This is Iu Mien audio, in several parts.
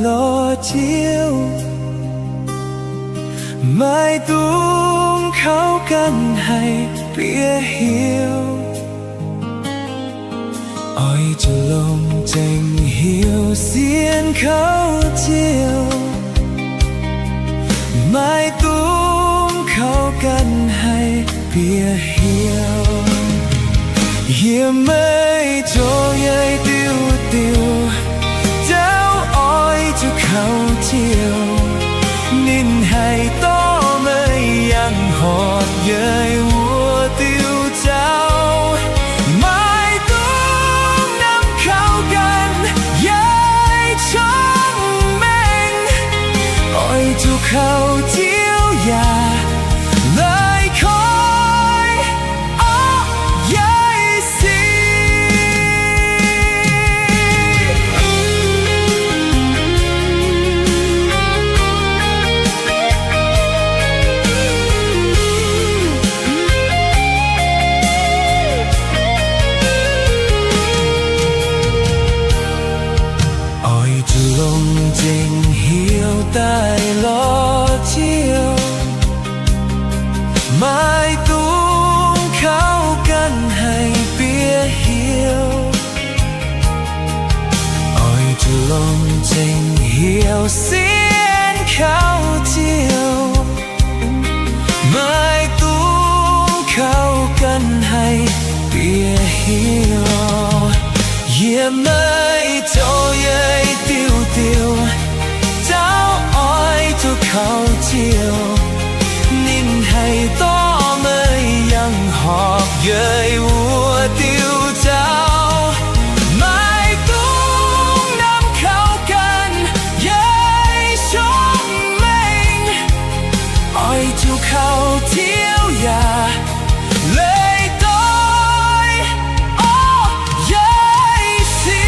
lorz Ziouv, maiv dungx kouv ganh haih bieqc hnyouv. Oix zuqc longc zengc hnyouv sienx kouv Ziouv, maiv dungx kouv ganh haih bieqc hnyouv. Yie maiv zoux yaih diuh diuh, dauh oix zuqc kouv Ziouv. Ninh haih dorh meih yangh horpc yaih wuov diuh zaux. Maiv dungx namx kouv ganh yaih cong-mengh. Oix zuqc kouv Ziouv yaac leih koiv orqv yaih sic. Oix zuqc longc zengc hnyouv daaih lorz Ziouv, maiv dungx kouv ganh haih bieqc hnyouv. Oix zuqc longc zengc hnyouv sienx kouv Ziouv, maiv dungx kouv ganh haih bieqc hnyouv. Yie maiv zoux yaih diuh diuh, dauh oix zuqc kouv Ziouv. Ninh haih dorh meih yangh horpc yaih wuov diuh zaux. Maiv dungx namx kouv ganh yaih cong-mengh. Oix zuqc kouv Ziouv yaac leih doix orqv yaih sic.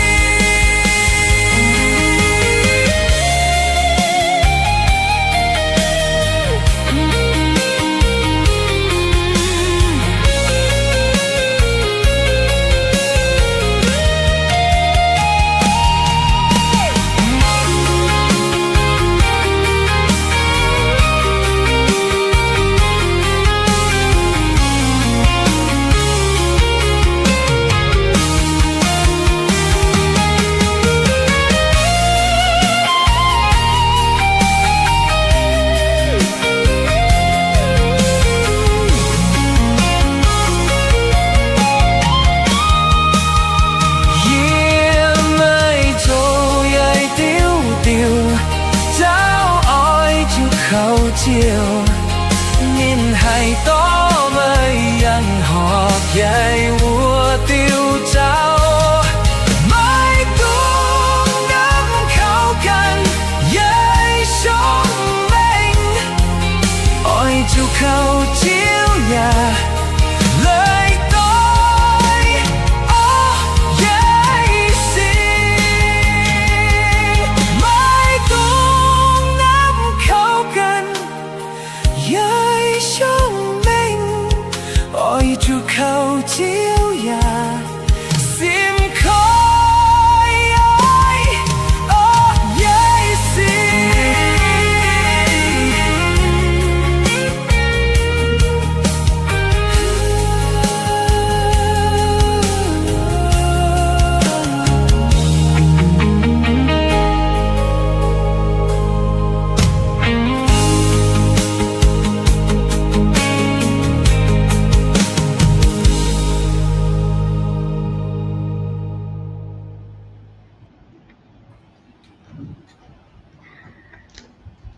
Yie maiv zoux yaih diuh diuh, dauh oix zuqc kouv Ziouv. Ninh haih dorh meih yangh horpc yaih wuov diuh zaux. Maiv dungx namx kouv ganh yaih cong-mengh. Oix zuqc kouv Ziouv yaac leih doix orqv yaih sic. Maiv dungx namx kouv ganh yaih cong-mengh. Oix zuqc kouv Ziouv yaac simv koiv orqv yaih sic.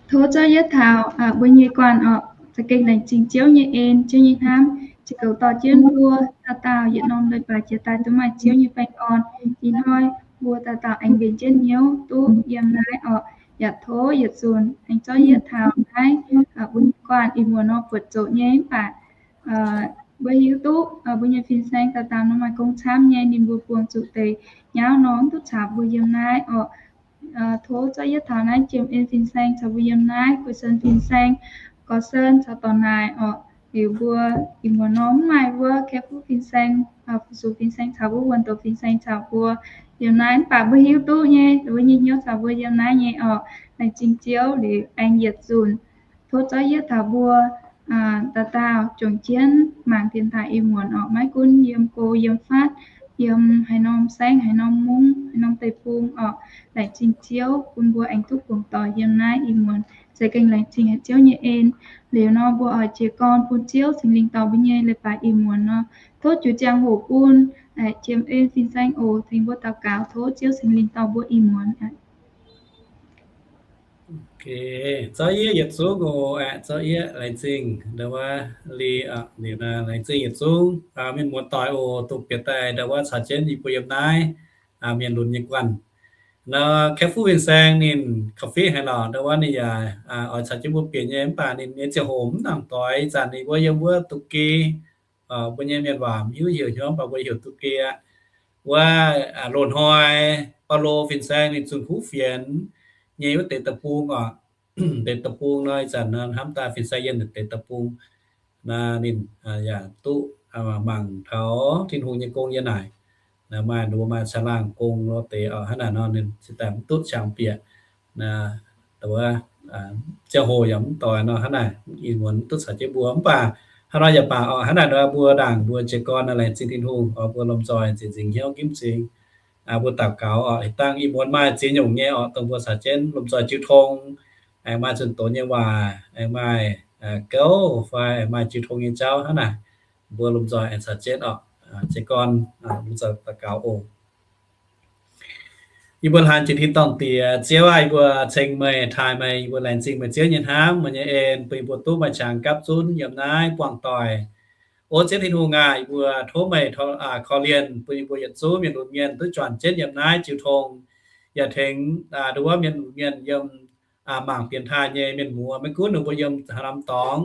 Tov zorqv yietv taux mbuo nyei guanh orqc, za'gengh laengz zingh Ziouv nyei en, Ziouv nyei hnamv, ziouc goux dorh jienv mbuo dauh dauh yietc norm leiz-baaix jiex daaih duqv maaih Ziouv nyei baengh orn. Ih hnoi mbuo dauh dauh aengx mbenc jienv hnyouv duqv yiem naaiv orqc. Yaac tov yietc zunc aengx zorqv yietv taux naaiv mbuo nyei guanh ih muonz nor buatc zoqc nyei mv baac mbuo hiuv duqv mbuo nyei fin-saeng dauh dauh nor maaih gong camv nyei, ninh mbuo buangh zuqc deix nyauv nor mv duqv caux mbuo yiem naaiv orqc. Tov zorqv yietv taux naaiv jiem en fin-saeng caux mbuo yiem naaiv, Guei Sen fin-saeng, Gorx Sen caux Dorn Naaic orqc. Liuz mbuo ih muonz nor mv maaih wuov Kaeqv Fuqv fin-saeng, Fu-Sux fin-saeng caux wuov Wuonh Douz fin-saeng caux mbuo yiem naaiv, mv baac mbuo hiuv duqv nyei, mbuo nyei hnyouv caux mbuo yiem naaiv nyei orqc. Laengz zingh Ziouv liuz aengx yietc nzunc tov zorqv yie taux mbuo dauh dauh jomc jienv mangc dienx taaih ih muonz orqc, maiv gunv yiem go yiem fatv, yiem haaix norm saengv, haaix norm mungv, haaix norm deic-bung orqc. Laengz zingh Ziouv bun mbuo aengx duqv bungx doic yiem naaiv ih muonz. Za'gengh laengz zingh haic Ziouv nyei en. Liuz nor mbuo oix jiez gorn bun Ziouv Singx Lingh dorh mbuo nyei leiz-baaix ih muonz nor, tov jiu ziangh hoc bun, jiem en fin-saeng oc, tengx mbuo daux gaux tov Ziouv Singx Lingh dorh mbuo ih muonz. Zorqv yie yietc zungv oc. Zorqv yie laengz zingh ndau wuov li, liuz laengz zingh yietc zungv mienh muoz-doic oc, dongh bieqc daaih ndau wuov caux jienv yie mbuo yiem naaiv mienh lunx nyei guanh. Nor Kaiv Fuqv Fin-Saeng ninh korv-fiqv haic lorqc, ndau wuov ninh yaac oix caux jienv mbuo bieqc nyei, mv baac ninh nyei ziangh hoc mv nangc doix. Ih zanc ninh mbuo yiem wuov Duqv Gei, mbuo nyei mienh waac mv hiuv heuc hnyouv, mv baac mbuo heuc Duqv Gei aqv. Wuov loz-hnoi Baulo fin-saeng ninh zunh kuv fienx nyei wuov deix deic-bung oc. Deix deic-bung nor ih zanc nor hnamv daaih fin-saeng yiem deix deic-bung. Naaiv ninh yaac duqv mangc taux Tin-Hungh nyei gong yiem naaic. Maaih nduov maaih caangh laangh gong nor deix oc, hnangv naaic nor ninh cingx daaih mv duqv qangx bieqc. Wuov ziangh hoc yaac mv doix nor hnangv naaic, ih muonz mv duqv caux jienv mbuo, mv baac hnangv nor yaac baac oc, hnangv naaic nor mbuo ndaangc mbuo jiez gorn laengz zingh Tin-Hungh oc, mbuo lomh nzoih nzieqc nzingc hnyouv nqimv nzingx. Mbuo daux gaux oc, dangh ih muonz maaih ziex nyungc nyei oc, dongh mbuo caux jienv lomh nzoih jiu tong, aengx maaih zunh doz nyei waac, aengx maaih gouv fai aengx maaih jiu tong nyei jauv hnangv naaic, mbuo lomh nzoih aengx caux jienv oc, jiez gorn lomh nzoih daux gaux oc. Yie mbuo laanh jiex tin-dorngh Diex, Ziouv aah, yie mbuo ceng meih, taaih meih, yie mbuo laengz zingh meih Ziouv nyei hnamv, meih nyei en, bun yie mbuo duqv maaih qangx gapv zunv yiem naaiv buangh doic. O Ziouv Tin-Hungh aah, yie mbuo tov meih korv-lienh bun yie mbuo yietc zungv mienh lunx mienh duqv juangc jienv yiem naaiv jiu tong, yaac tengx nduov mienh lunx mienh yiem mangc dienx taaih nyei mienh muoz, maiv gunv ninh mbuo yiem haaix norm dorngx,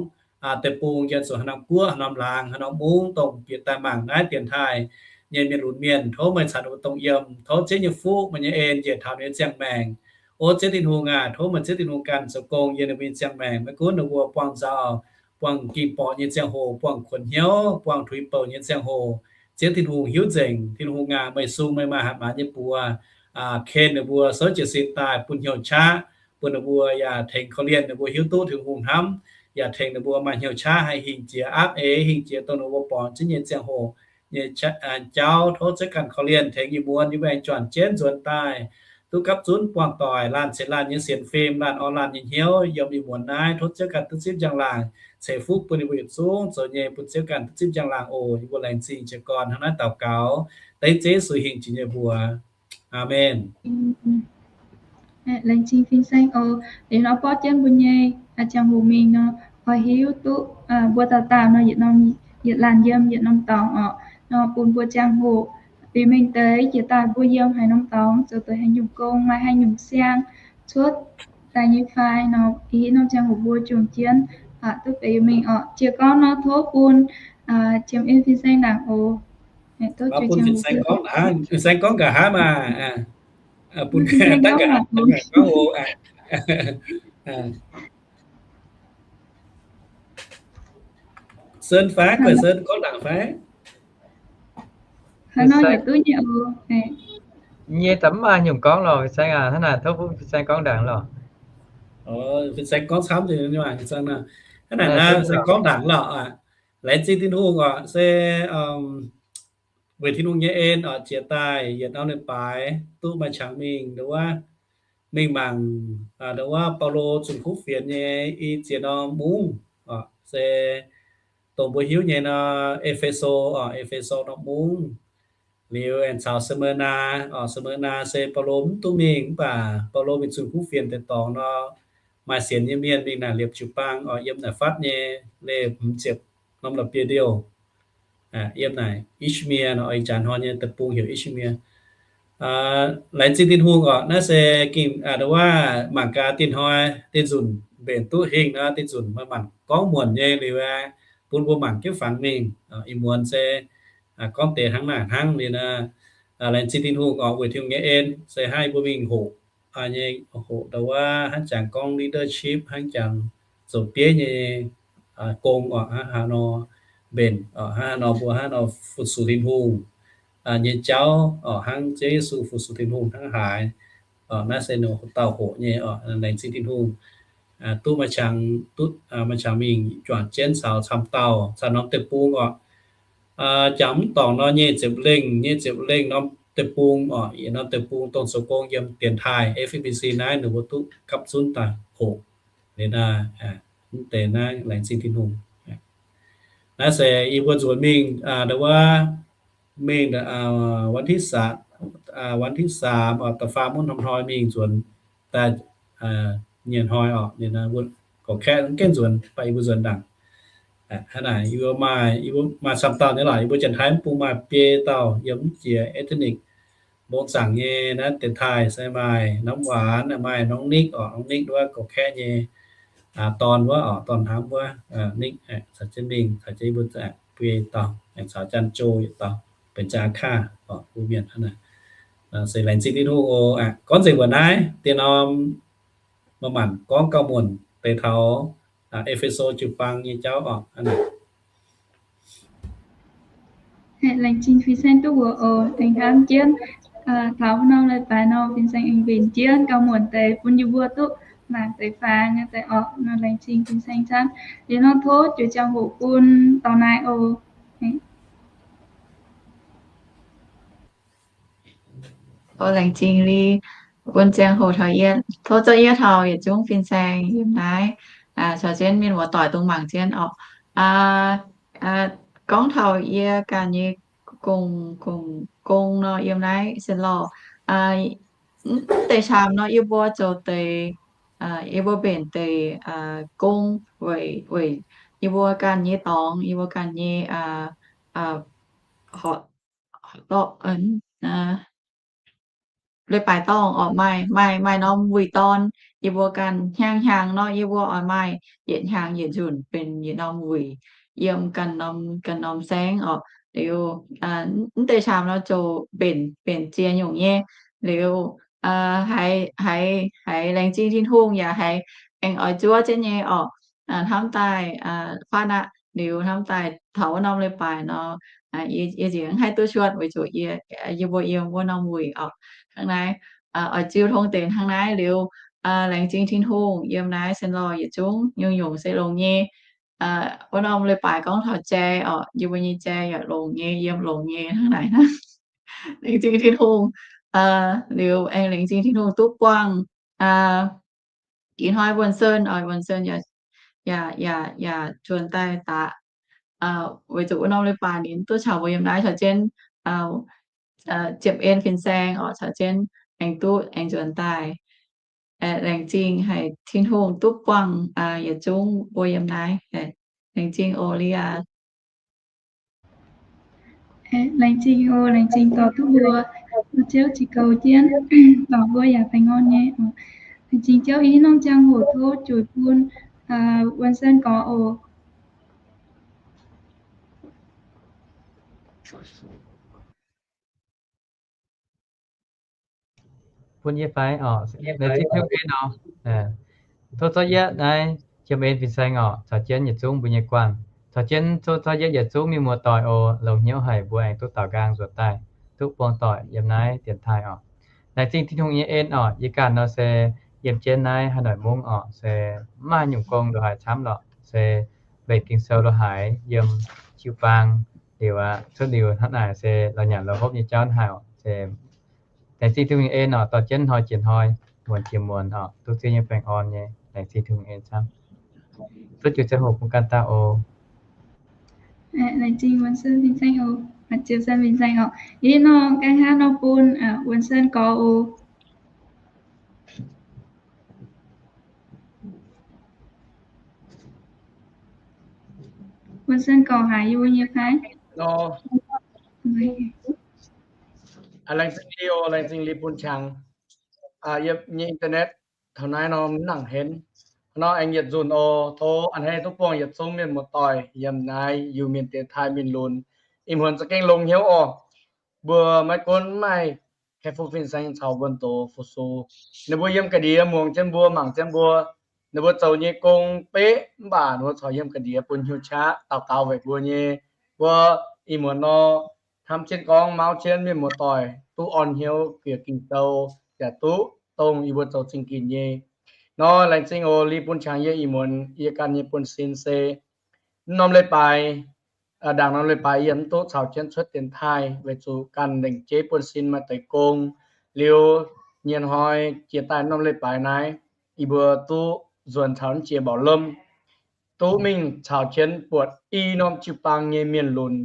deic-bung, yiem zuqc haaix norm guoqv, haaix norm laangz, haaix norm mungv, dongh bieqc daaih mangc naaiv dienx taaih nyei mienh lunx mienh, tov meih caux ninh mbuo dongh yiem. Tov Ziouv nyei fuqv, meih nyei en njiec taux ninh nyei ziangh maengc. O Ziouv Tin-Hungh aah, tov meih Ziouv Tin-Hungh ganh zoux gong yiem ninh mbuo nyei ziangh maengc, maiv gunv ninh mbuo buangh nzauh, buangh ging-borqc nyei ziangh hoc, buangh kuonx hnyouv, buangh tuix bouc nyei ziangh hoc. Ziouv Tin-Hungh hiuv nzengc. Tin-Hungh aah, meih sung meih maaih hatc maaz nyei buoz ken ninh mbuo souv jiez sin daaih bun hnyouv qaqv bun ninh mbuo, yaac tengx korv-lienh ninh mbuo hiuv duqv Tin-Hungh hnamv, yaac tengx ninh mbuo maaih hnyouv qaqv haih hingh jiex aapv eix, hingh jiex dongh ninh mbuo borngz jienv nyei ziangh hoc nyei jauv. Tov Ziouv ganh korv-lienh tengx ih muonz yie mbuo aengx juangc jienv nzuonx daaih, duqv gapv zunv buangh doic, laanh ceix laanh nyei sienx fim, laanh orn laanh nyei hnyouv yiem ih muonz naaiv. Tov Ziouv ganh duqv zipv njang-laangc, ceix fuqv bun yie mbuo yietc zungv zoux nyei, bun Ziouv ganh duqv zipv njang-laangc oc. Yie mbuo laengz zingh jiez gorn hnangv naaiv daux gaux, dengv Ziouv Yesu hingh jiex nyei mbuox. Aamen. Laengz zingh fin-saeng oc. Liuz nor borqv jienv mbuo nyei ziangh hoc mingh nor, oix hiuv duqv mbuo dauh dauh nor yietc norm, yietc laanh yiem yietc norm dorngx oc. Nor bun mbuo ziangh hoc bieqc mingh deix jiex daaih mbuo yiem haaix norm dorngx, zoux deix haaix nyungc gong, maaih haaix nyungc siang cuotv daaih nyei fai nor, ih norm ziangh hoc mbuo juangc jienv duqv bieqc mingh oc. Jiez gorn nor tov bun jiem en fin-saeng ndaangc oc. Tov bun fin-saeng gorngv, fin-saeng gorngv nqa'haav maah. Bun fin-saeng gorngv nqa'haav oc. Sơn fai, Guoqv Sơn gorngv ndaangc fai? Hnangv nor yaac duqv nyei oc. Nyei daaih mv maaih nyungc gorngv lorh, fin-saeng aac. Hnangv naaic tov bun fin-saeng gorngv ndaangc lorh. Fin-saeng gorngv camv nzengc, hnangv naaic, fin-saeng gorngv ndaangc lorh. Laengz zingh Tin-Hungh oc, se weic Tin-Hungh nyei en oc, jiex daaih yietc norm leiz-baaix duqv maaih qangx mingh nduov, mingh mangc nduov Baulo zunh kuv fienx nyei i ziex norm mungv oc, se dongh mbuo hiuv nyei nor, E^fe^so oc, E^fe^so norm mungv. Liuz aengx caux Smirna oc, Smirna se Baulo mv duqv mingh, mv baac Baulo mingh zunh kuv fienx deix dorngx nor, maaih sienx nyei mienh mingh naaic liepc jiu-baang oc, yiem naaic fatv nyei leih hmz ziepc norm la'bieiv-ndiouh. Yiem naaic Ishmia nor, ih jaax hnoi nyei deic-bung heuc Ishmia. Laengz zingh Tin-Hungh oc, naaiv se ging nduov mangc gaax dieh hnoi dieh nzunc mbenc duqv hingh nor, dieh nzunc maaih maanc gorngv muonc nyei liuz aeqv, bun mbuo mangc jienv fangx mingh. Ih muonz se gorngv deix hnangv naaic hnangv liuz nor, laengz zingh Tin-Hungh oc, weic Tin-Hungh nyei en se haih mbuo mingh hoqc nyei, hoqc nduov hnangv jangx gorngv leadership, hnangv jangx zoux bieiv nyei gong oc, hnangv haaix nor mbenc, hnangv haaix nor mbuo hnangv haaix nor fu-sux Tin-Hungh. nyei jauv oc, hnangv Ziouv Yesu fu-sux Tin-Hungh hnangv haaix. Naaiv se ninh dauh hoqc nyei oc. Laengz zingh Tin-Hungh duqv maaih qangx, duqv maaih qangx mingh juangc jienv caux camv dauh caux norm deic-bung oc. Jangx mv dorngc nor nyei ziepc lengh, nyei ziepc lengh norm deic-bung oc, yietc norm deic-bung dongh zoux gong yiem dienx taaih F E B C naaiv, ninh mbuo duqv gapv zunv daaih hoqc. Liuz naaiv, mv deix naaiv laengz zingh Tin-Hungh. Naaiv se yie mbuo nzuonx mingh, wuov, mingh วันที่สาม oc, da'faam wuov hnoi mingh nzuonx daaih nyic hnoi oc, ninh gorqv-kaeqv mv gaengh nzuonx, baac yie mbuo nzuonx ndaangc. Hnangv naaic, yie mbuo maaih, yie mbuo maaih camv dauh nyei lorqc. Yie mbuo janx-taiv mv bung maaih biei dauh yiem mv jiex ethnic mbong zaangc nyei naaiv dienx taaih se maaih Namv Waanc, maaih Norm Nikv oc, Norm Nikv wuov gorqv-kaeqv nyei dorn wuov oc, dorn hnamv wuov, Nikv caux jienv mingh, caux jienv yie mbuo biei dauh, caux Janx-Joux yietc dauh, benx Janx-Kaa oc, mbuo mienh hnangv naaic. Se laengz zingh Tin-Hungh oc. Gorngv nzengc mbuoqc naaiv, diex norm maaih maanc gorngv gauh muonc deix taux E^fe^so jiu-baang nyei jauv oc. Laengz zingh fin-saeng duqv mbuox oc. Aengx hnamv jienv taux wuov norm leiz-baaix nor, fin-saeng aengx mbenc jienv gauh muonc deix bun yie mbuo duqv mangc deix faang deix orqc. Nor laengz zingh fin-saeng camv. Liuz nor tov juoz ziangh hoc bun dorh naaiv oc. Tov laengz zingh Li bun ziangh hoc taux yie. Tov zorqv yie taux yietc zungv fin-saeng yiem naaiv caux jienv mienh muoz-doic dongh mangc jienv orqc. Gorngv taux yie ganh nyei gong, gong, gong nor yiem naaiv Saint Lawrence, mv deix camv nor yie mbuo zoux deix, yie mbuo mbenc deix gong weic, weic yie mbuo ganh nyei dorngx, yie mbuo ganh nyei horqc, horqc dorqv, leiz-baaix dorngh orqc, maaih, maaih, maaih norm wuic dorn, yie mbuo ganh hnyangx-hnyangx nor yie mbuo oix maaih yietc hnyangx yietc nzunc benx yietc norm wuic yiem ganh norm, ganh norm saengv orqc. Liuz mv deix camv nor zoux mbenc, mbenc ziex nyungc nyei. Liuz haiz, haiz, haiz laengz zingh Tin-Hungh yaac haiz aengx oix zuov jienv nyei orqc. Hnamv daaih fatv aqv. Liuz hnamv daaih taux wuov norm leiz-baaix nor, yie nziex mv haih duqv cuotv weic zuqc yie, yie mbuo yiem wuov norm wuic orqc. Hnangv naaiv, oix ziux tong deix hnangv naaiv liuz, laengz zingh Tin-Hungh yiem naaiv Saint Lawrence yietc zungv nyungc-nyungc se longx nyei. Wuov norm leiz-baaix gorngv taux jai orqc, yie mbuo nyei jai yaac longx nyei, yiem longx nyei hnangv naaic hnangv. Laengz zingh Tin-Hungh. Liuz aengx laengz zingh Tin-Hungh duqv buangh ih hnoi Wuonh Sen, oix Wuonh Sen yaac, yaac, yaac, yaac juonx daaih daqc, weic zuqc wuov norm leiz-baaix ninh duqv caux mbuo yiem naaiv caux jienv ziepc en fin-saeng orqc, caux jienv aengx duqv aengx nzuonx daaih. Laengz zingh haic Tin-Hungh duqv buangh yietc zungv mbuo yiem naaiv. Laengz zingh oc, Lia. Laengz zingh oc, laengz zingh dorh duqv mbuo, Ziouv zipv goux jienv, dorh mbuo yaac baengh orn nyei. Laengz zingh Ziouv, ih norm ziangh hoc tov zueiz bun Wuonh Sen gorx oc. Bun yie fai orqc? Laengz zingh Tin-Hungh en orqc. Tov zorqv yietv naaiv jiem en fin-saeng orqc, caux jienv yietc zungv mbuo nyei guanh, caux jienv tov zorqv yietv yietc zungv mienh muoz-doic oc. Longx hnyouv haic mbuo aengx duqv daaux nqaang nzuonx daaih, duqv buangh doic yiem naaiv dienx taaih orqc. Laengz zingh Tin-Hungh nyei en orqc. Yie ganh nor se yiem jienv naaiv Hà Nội mungv orqc, se mv maaih nyungc gong lorz haaix camv lorqc, se mbenc Ging-Sou lorz haaix yiem jiu-baang liuz aqv, cuotv liuz hnangv naaic se lorz nyanc lorz hopv nyei jauv hnangv haaix orqc. Se laengz zingh Tin-Hungh nyei en orqc, dorh jienv hnoi jiex hnoi, muonz jiex muonz orqc, duqv Ziouv nyei baengh orn nyei. Laengz zingh Tin-Hungh en camv. Duqv juoz ziangh hoc bun ganh dauh oc. Laengz zingh Wuonh Sen fin-saeng oc. Ziouv Sen fin-saeng oc. Ih nor gaengh hnangv nor bun Wuonh Sen gorx oc. Wuonh Sen gorx haiz yie mbuo nyei fai? Laengz zingh Li oc, laengz zingh Li bun qangx. Yie nyei internet taux naaiv nor mv nangc henv. Nor aengx yietc nzunc oc. Tov a'hneiv duqv buangh yietc zungv mienh muoz-doic yiem naaiv Iu-Mienh dienx taaih mingh lunx. Ih muonz za'gengh longx hnyouv oc. Mbuo maiv gunv maaih Kaeqv-Fun fin-saeng caux Wuonh Doz fu-sux, ninh mbuo yiem ga'ndiev muangx jienv mbuo, mangc jienv mbuo, ninh mbuo zoux nyei gong beqv mv baac ninh mbuo corc yiem ga'ndiev bun hnyouv qaqv daux gaux weic mbuo nyei. Mbuo ih muonz nor hnamv jienv gorngv mauv jienv mienh muoz-doic duqv orn hnyouv bieqc Ging-Sou, yaac duqv dongh yie mbuo zoux zingh ginc nyei. Nor laengz zingh oc, li bun qangx yie ih muonz yie ganh nyei buonv-sin se mv norm leiz-baaix, ndaangc norm leiz-baaix yie mv duqv caux jienv cuotv dienx taaih weic zuqc ganh lengc jeiv buonv-sin maaih deix gong. Liuz nyei hnoi jiex daaih norm leiz-baaix naaiv, yie mbuo duqv nzuonx caux jiex Mbauh Lomh, duqv mingh caux jienv buatc i norm jiu-baang nyei mienh lunx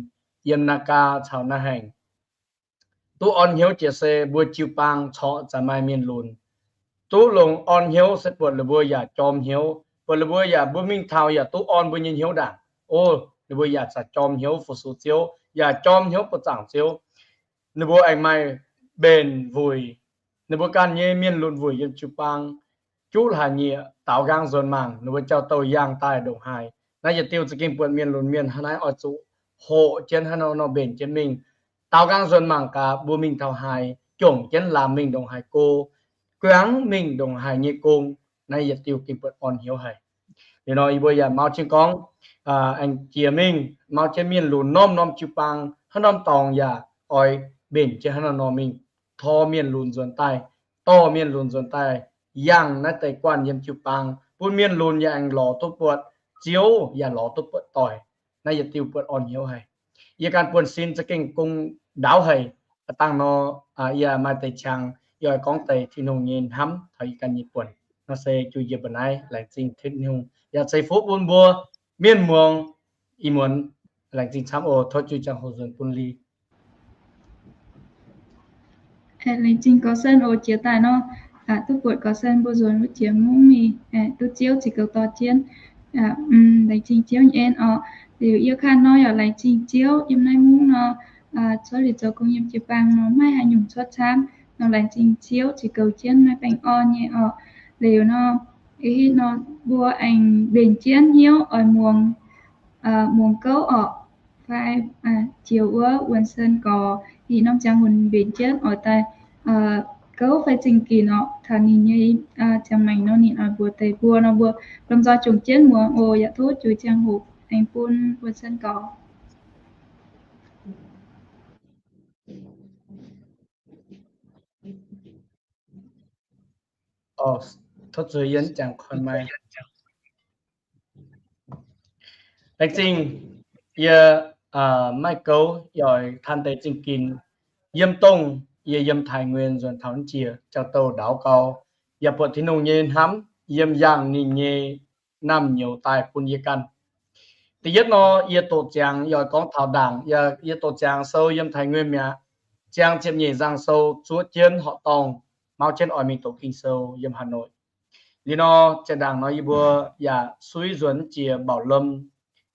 yiem Naagaa caux Naa Haengc. Duqv orn hnyouv jiex se mbuo jiu-baang corc za'gengh maaih mienh lunx. Duqv longc orn hnyouv se buatc lih mbuo yaac jorm hnyouv, buatc lih mbuo yaac mbuo mingh taux yaac duqv orn mbuo nyei hnyouv ndaangc. O, ninh mbuo yaac za'gengh jorm hnyouv fu-sux Ziouv, yaac jorm hnyouv buoqc zaangc Ziouv. Ninh mbuo aengx maaih mbenc wuic. Ninh mbuo ganh nyei mienh lunx wuic yiem jiu-baang juqv hlaax nyieqc daaux nqaang nzuonx mangc, ninh mbuo jauv-douh yangh daaih ndongc haaix. Naaiv yietc diuh za'gengh buatc mienh lunx mienh hnangv naaiv oix zuqc hoqc jienv hnangv nor nor mbenc jienv mingh. Daaux nqaang nzuonx mangc gaax mbuo mingh taux haaix, jongc jienv laamz mingh ndongc haaix go, guangc mingh ndongc haaix nyei gong. Naaiv yietc diuh gengh buatc orn hnyouv haic. Liuz nor yie mbuo yaac mauv jienv gorngv, aengx jiex mingh mauv jienv mienh lunx norm-norm jiu-baang, haaix norm dorngx yaac oix mbenc jienv haaix norm nor mingh, tor mienh lunx nzuonx daaih, dorh mienh lunx nzuonx daaih yangh naaiv deix guanh yiem jiu-baang, bun mienh lunx yaac aengx lorz duqv buatc Ziouv, yaac lorz duqv buatc doic. Naaiv yietc diuh buatc orn hnyouv haic. Yie ganh buonv-sin za'gengh gong ndaauv haic. Dangh nor, yie maaih deix qangx yie oix gorngv deix Tin-Hungh nyei hnamv taux yie ganh nyei buonc. Nor se juv yie mbuo naaiv. Laengz zingh Tin-Hungh yaac ceix fuqv bun mbuo mienh muangx. Ih muonz laengz zingh camv oc. Tov juv ziangh hoc nzuonx bun Li. Laengz zingh Gorx Sen oc. Jiex daaih nor, duqv buatc Gorx Sen mbuo nzuonx wuov jiex mungv mingh, duqv Ziouv ziex goux dorh jienv. Laengz zingh Ziouv nyei en oc. Liuz yie kangv nor yaac laengz zingh Ziouv yiem naaiv mungv nor, cuotv liuz zoux gong yiem jiu-baang nor maiv haaix nyungc cuotv camv nor, laengz zingh Ziouv ziex goux jienv maiv baengh orn nyei oc. Liuz nor, hitv nor mbuo aengx mbenc jienv hnyouv oix muangx, muangx gouv oc. Fai jiex wuov Wuonh Sen Gorx hitv norm ziangh hoc mbenc jienv oix daaih gouv fai zingh ginc oc. Taux ninh nyei ziangh maengc nor ninh oix mbuox deix mbuo nor mbuo lomh nzoih jomc jienv muangx oc. Yaac tov juv ziangh hoc aengx bun Wuonh Sen Gorx. Tov zuiz yie jangx korn mai. Laengz zingh, yie maiv gouv, yie oix taan deix zingh ginc. Yiem dongh yie yiem Taiv Nguyen nzuonx taux jiex jauv-douh ndaauv gau, yaac buatc Tin-Hungh nyei hnamv yiem yangh ninh nyei naamh nyouz daaih bun yie ganh. Da'yietv nor, yie doqc ziangx, yie oix gorngv taux ndaangc, yie doqc ziangx sou yiem Taiv Nguyen mi'aqv. Ziangx ziepc nyeic nzangc sou zuov jienv horqc dorngh, mauv jienv oix mingh doqc Ging-Sou yiem Hà Nội. Liuz nor, ziepc ndaangc nor yie mbuo yaac suiv nzuonx jiex Mbauh Lomh.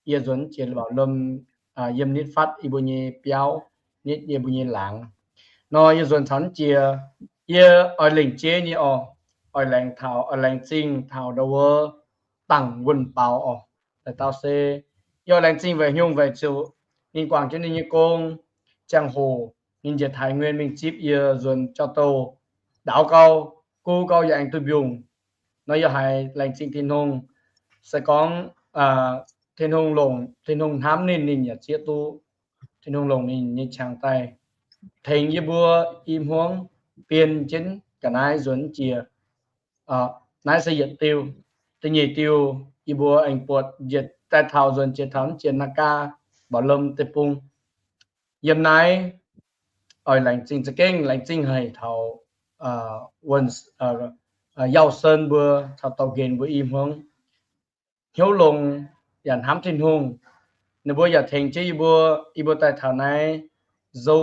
Yie nzuonx jiex Mbauh Lomh, yiem nitv fatv yie mbuo nyei biauv, nitv yie mbuo nyei laangz. Nor yie nzuonx caux jiex, yie oix lengc jeiv nyei oc, oix laengz taux, oix laengz zingh taux ndau wuov Dangc Wuonh Baaux oc. Daaih dauh se yie oix laengz zingh Weic Hnyungh weic zuqc ninh guangc jienv ninh nyei gong, ziangh hoc ninh njiec Taiv Nguyen mingh zipv yie nzuonx jauv-douh, ndaauv gau, gu gau yaac aengx duqv mbiungc. Nor yie haiz laengz zingh Tin-Hungh. Se gorngv Tin-Hungh longc, Tin-Hungh hnamv ninh, ninh yaac zieqv duqv. Tin-Hungh longc ninh nyei qangx daaih tengx yie mbuo i hmuangv bienh jienv ga'naaiv nzuonx jiex. Naaiv se yietc diuh. Da'nyeic diuh, yie mbuo aengx buatc njiec daaih taux nzuonx jiex taux jiex Naagaa, Mbauh Lomh deic-bung. Yiem naaiv oix laengz zingh, za'gengh laengz zingh haic taux Yauh Sen mbuo caux Dorh Nqenx mbuo i hmuangv hnyouv longx yaac hnamv Tin-Hungh. Ninh mbuo yaac tengx jienv yie mbuo, yie mbuo daaih taux naaiv Nzou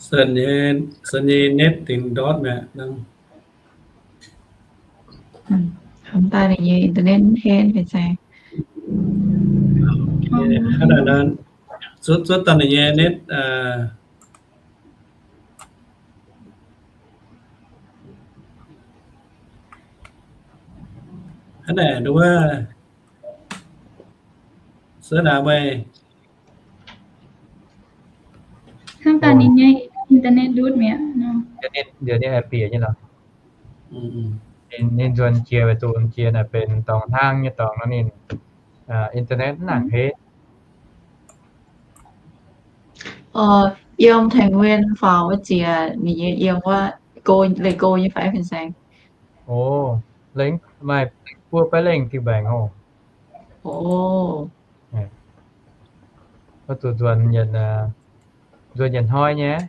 Sen nyei, sen nyei net dingx ndortv mi'aqv. Hnamv daaih ninh nyei internet mv henv haic zeiz. Hnangv naaic nor, zuotc, zuotc daaih ninh nyei net, hnangv naaic nduov, suov naaic meih. Hnamv daaih ninh nyei internet ndutv mi'aqv nor. ninh nzuonx nyei app bieqc nyei lorqc. Ninh, ninh nzuonx jiex weic zuqc jiex naaic benx dorngx hnangv nyei dorngx nor ninh internet mv nangc henv. Yiem Taiwan faaux wuov jiex ninh nyei yiem wuov go, leih go nyei fai fin-saeng? O, lengc maaih buo baeqv lengh diuh mbaengx oc. O, zuqc nzuonx yietc, nzuonx yietc hnoi nyei.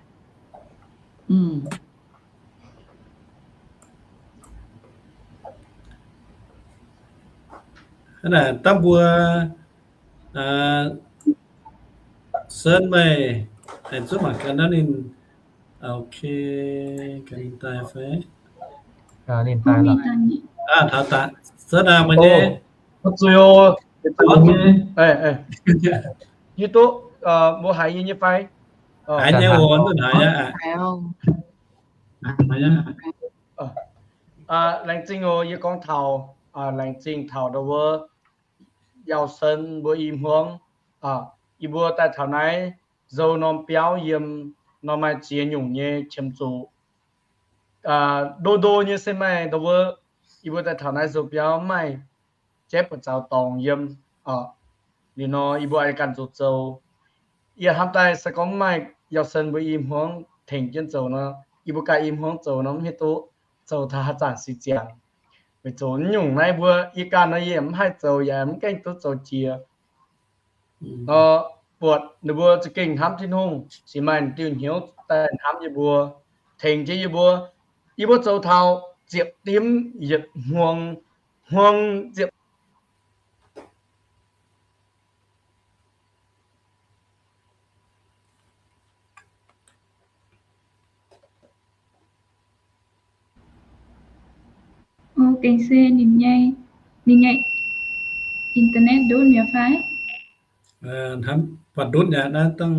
Hnangv naaic dangh mbuo Senv meih aengx zuqv mangc gaax naaiv ninh. Ok, gaax ninh daaih fai? Ninh daaih lorqc. Taux daaih. Senv aac, meih nyei. Zuiz oc. Hiuv duqv mbuo haiz yie nyei fai? Haiz nyei oc, haiz nyei. Laengz zingh oc, yie gorngv taux, laengz zingh taux ndau wuov Yauh Sen mbuo i hmuangv. Yie mbuo daaih taux naaiv zoux norm biauv yiem nor maaih ziex nyungc nyei qiemx zuqc. Ndo ndo nyei se maaih ndau wuov, yie mbuo daaih taux naaiv zoux biauv maaih jaiv buoqc zaux dorngx yiem. Liuz nor yie mbuo oix ganh zuqc zoux. Yie hnamv daaih se gorngv mv maaih Yauh Sen mbuo i hmuangv tengx jienv zoux nor, yie mbuo ganh i hmuangv zoux nor mv hiuv duqv zoux taux haaix zanc sic ziangx. Weic zuqc nyungc naaiv mbuo yie ganh nor yie mv haih zoux yaac mv gaengh duqv zoux jiex. Nor buatc ninh mbuo za'gengh hnamv Tin-Hungh, se maaih diuh hnyouv daaih hnamv yie mbuo, tengx jienv yie mbuo. Yie mbuo zoux taux ziepc dimv yietc hmuangx, hmuangx ziepc Gengh se ninh nyei, ninh nyei internet ndutv mi'aqv fai? Buatc ndutv nyei naaiv dangh.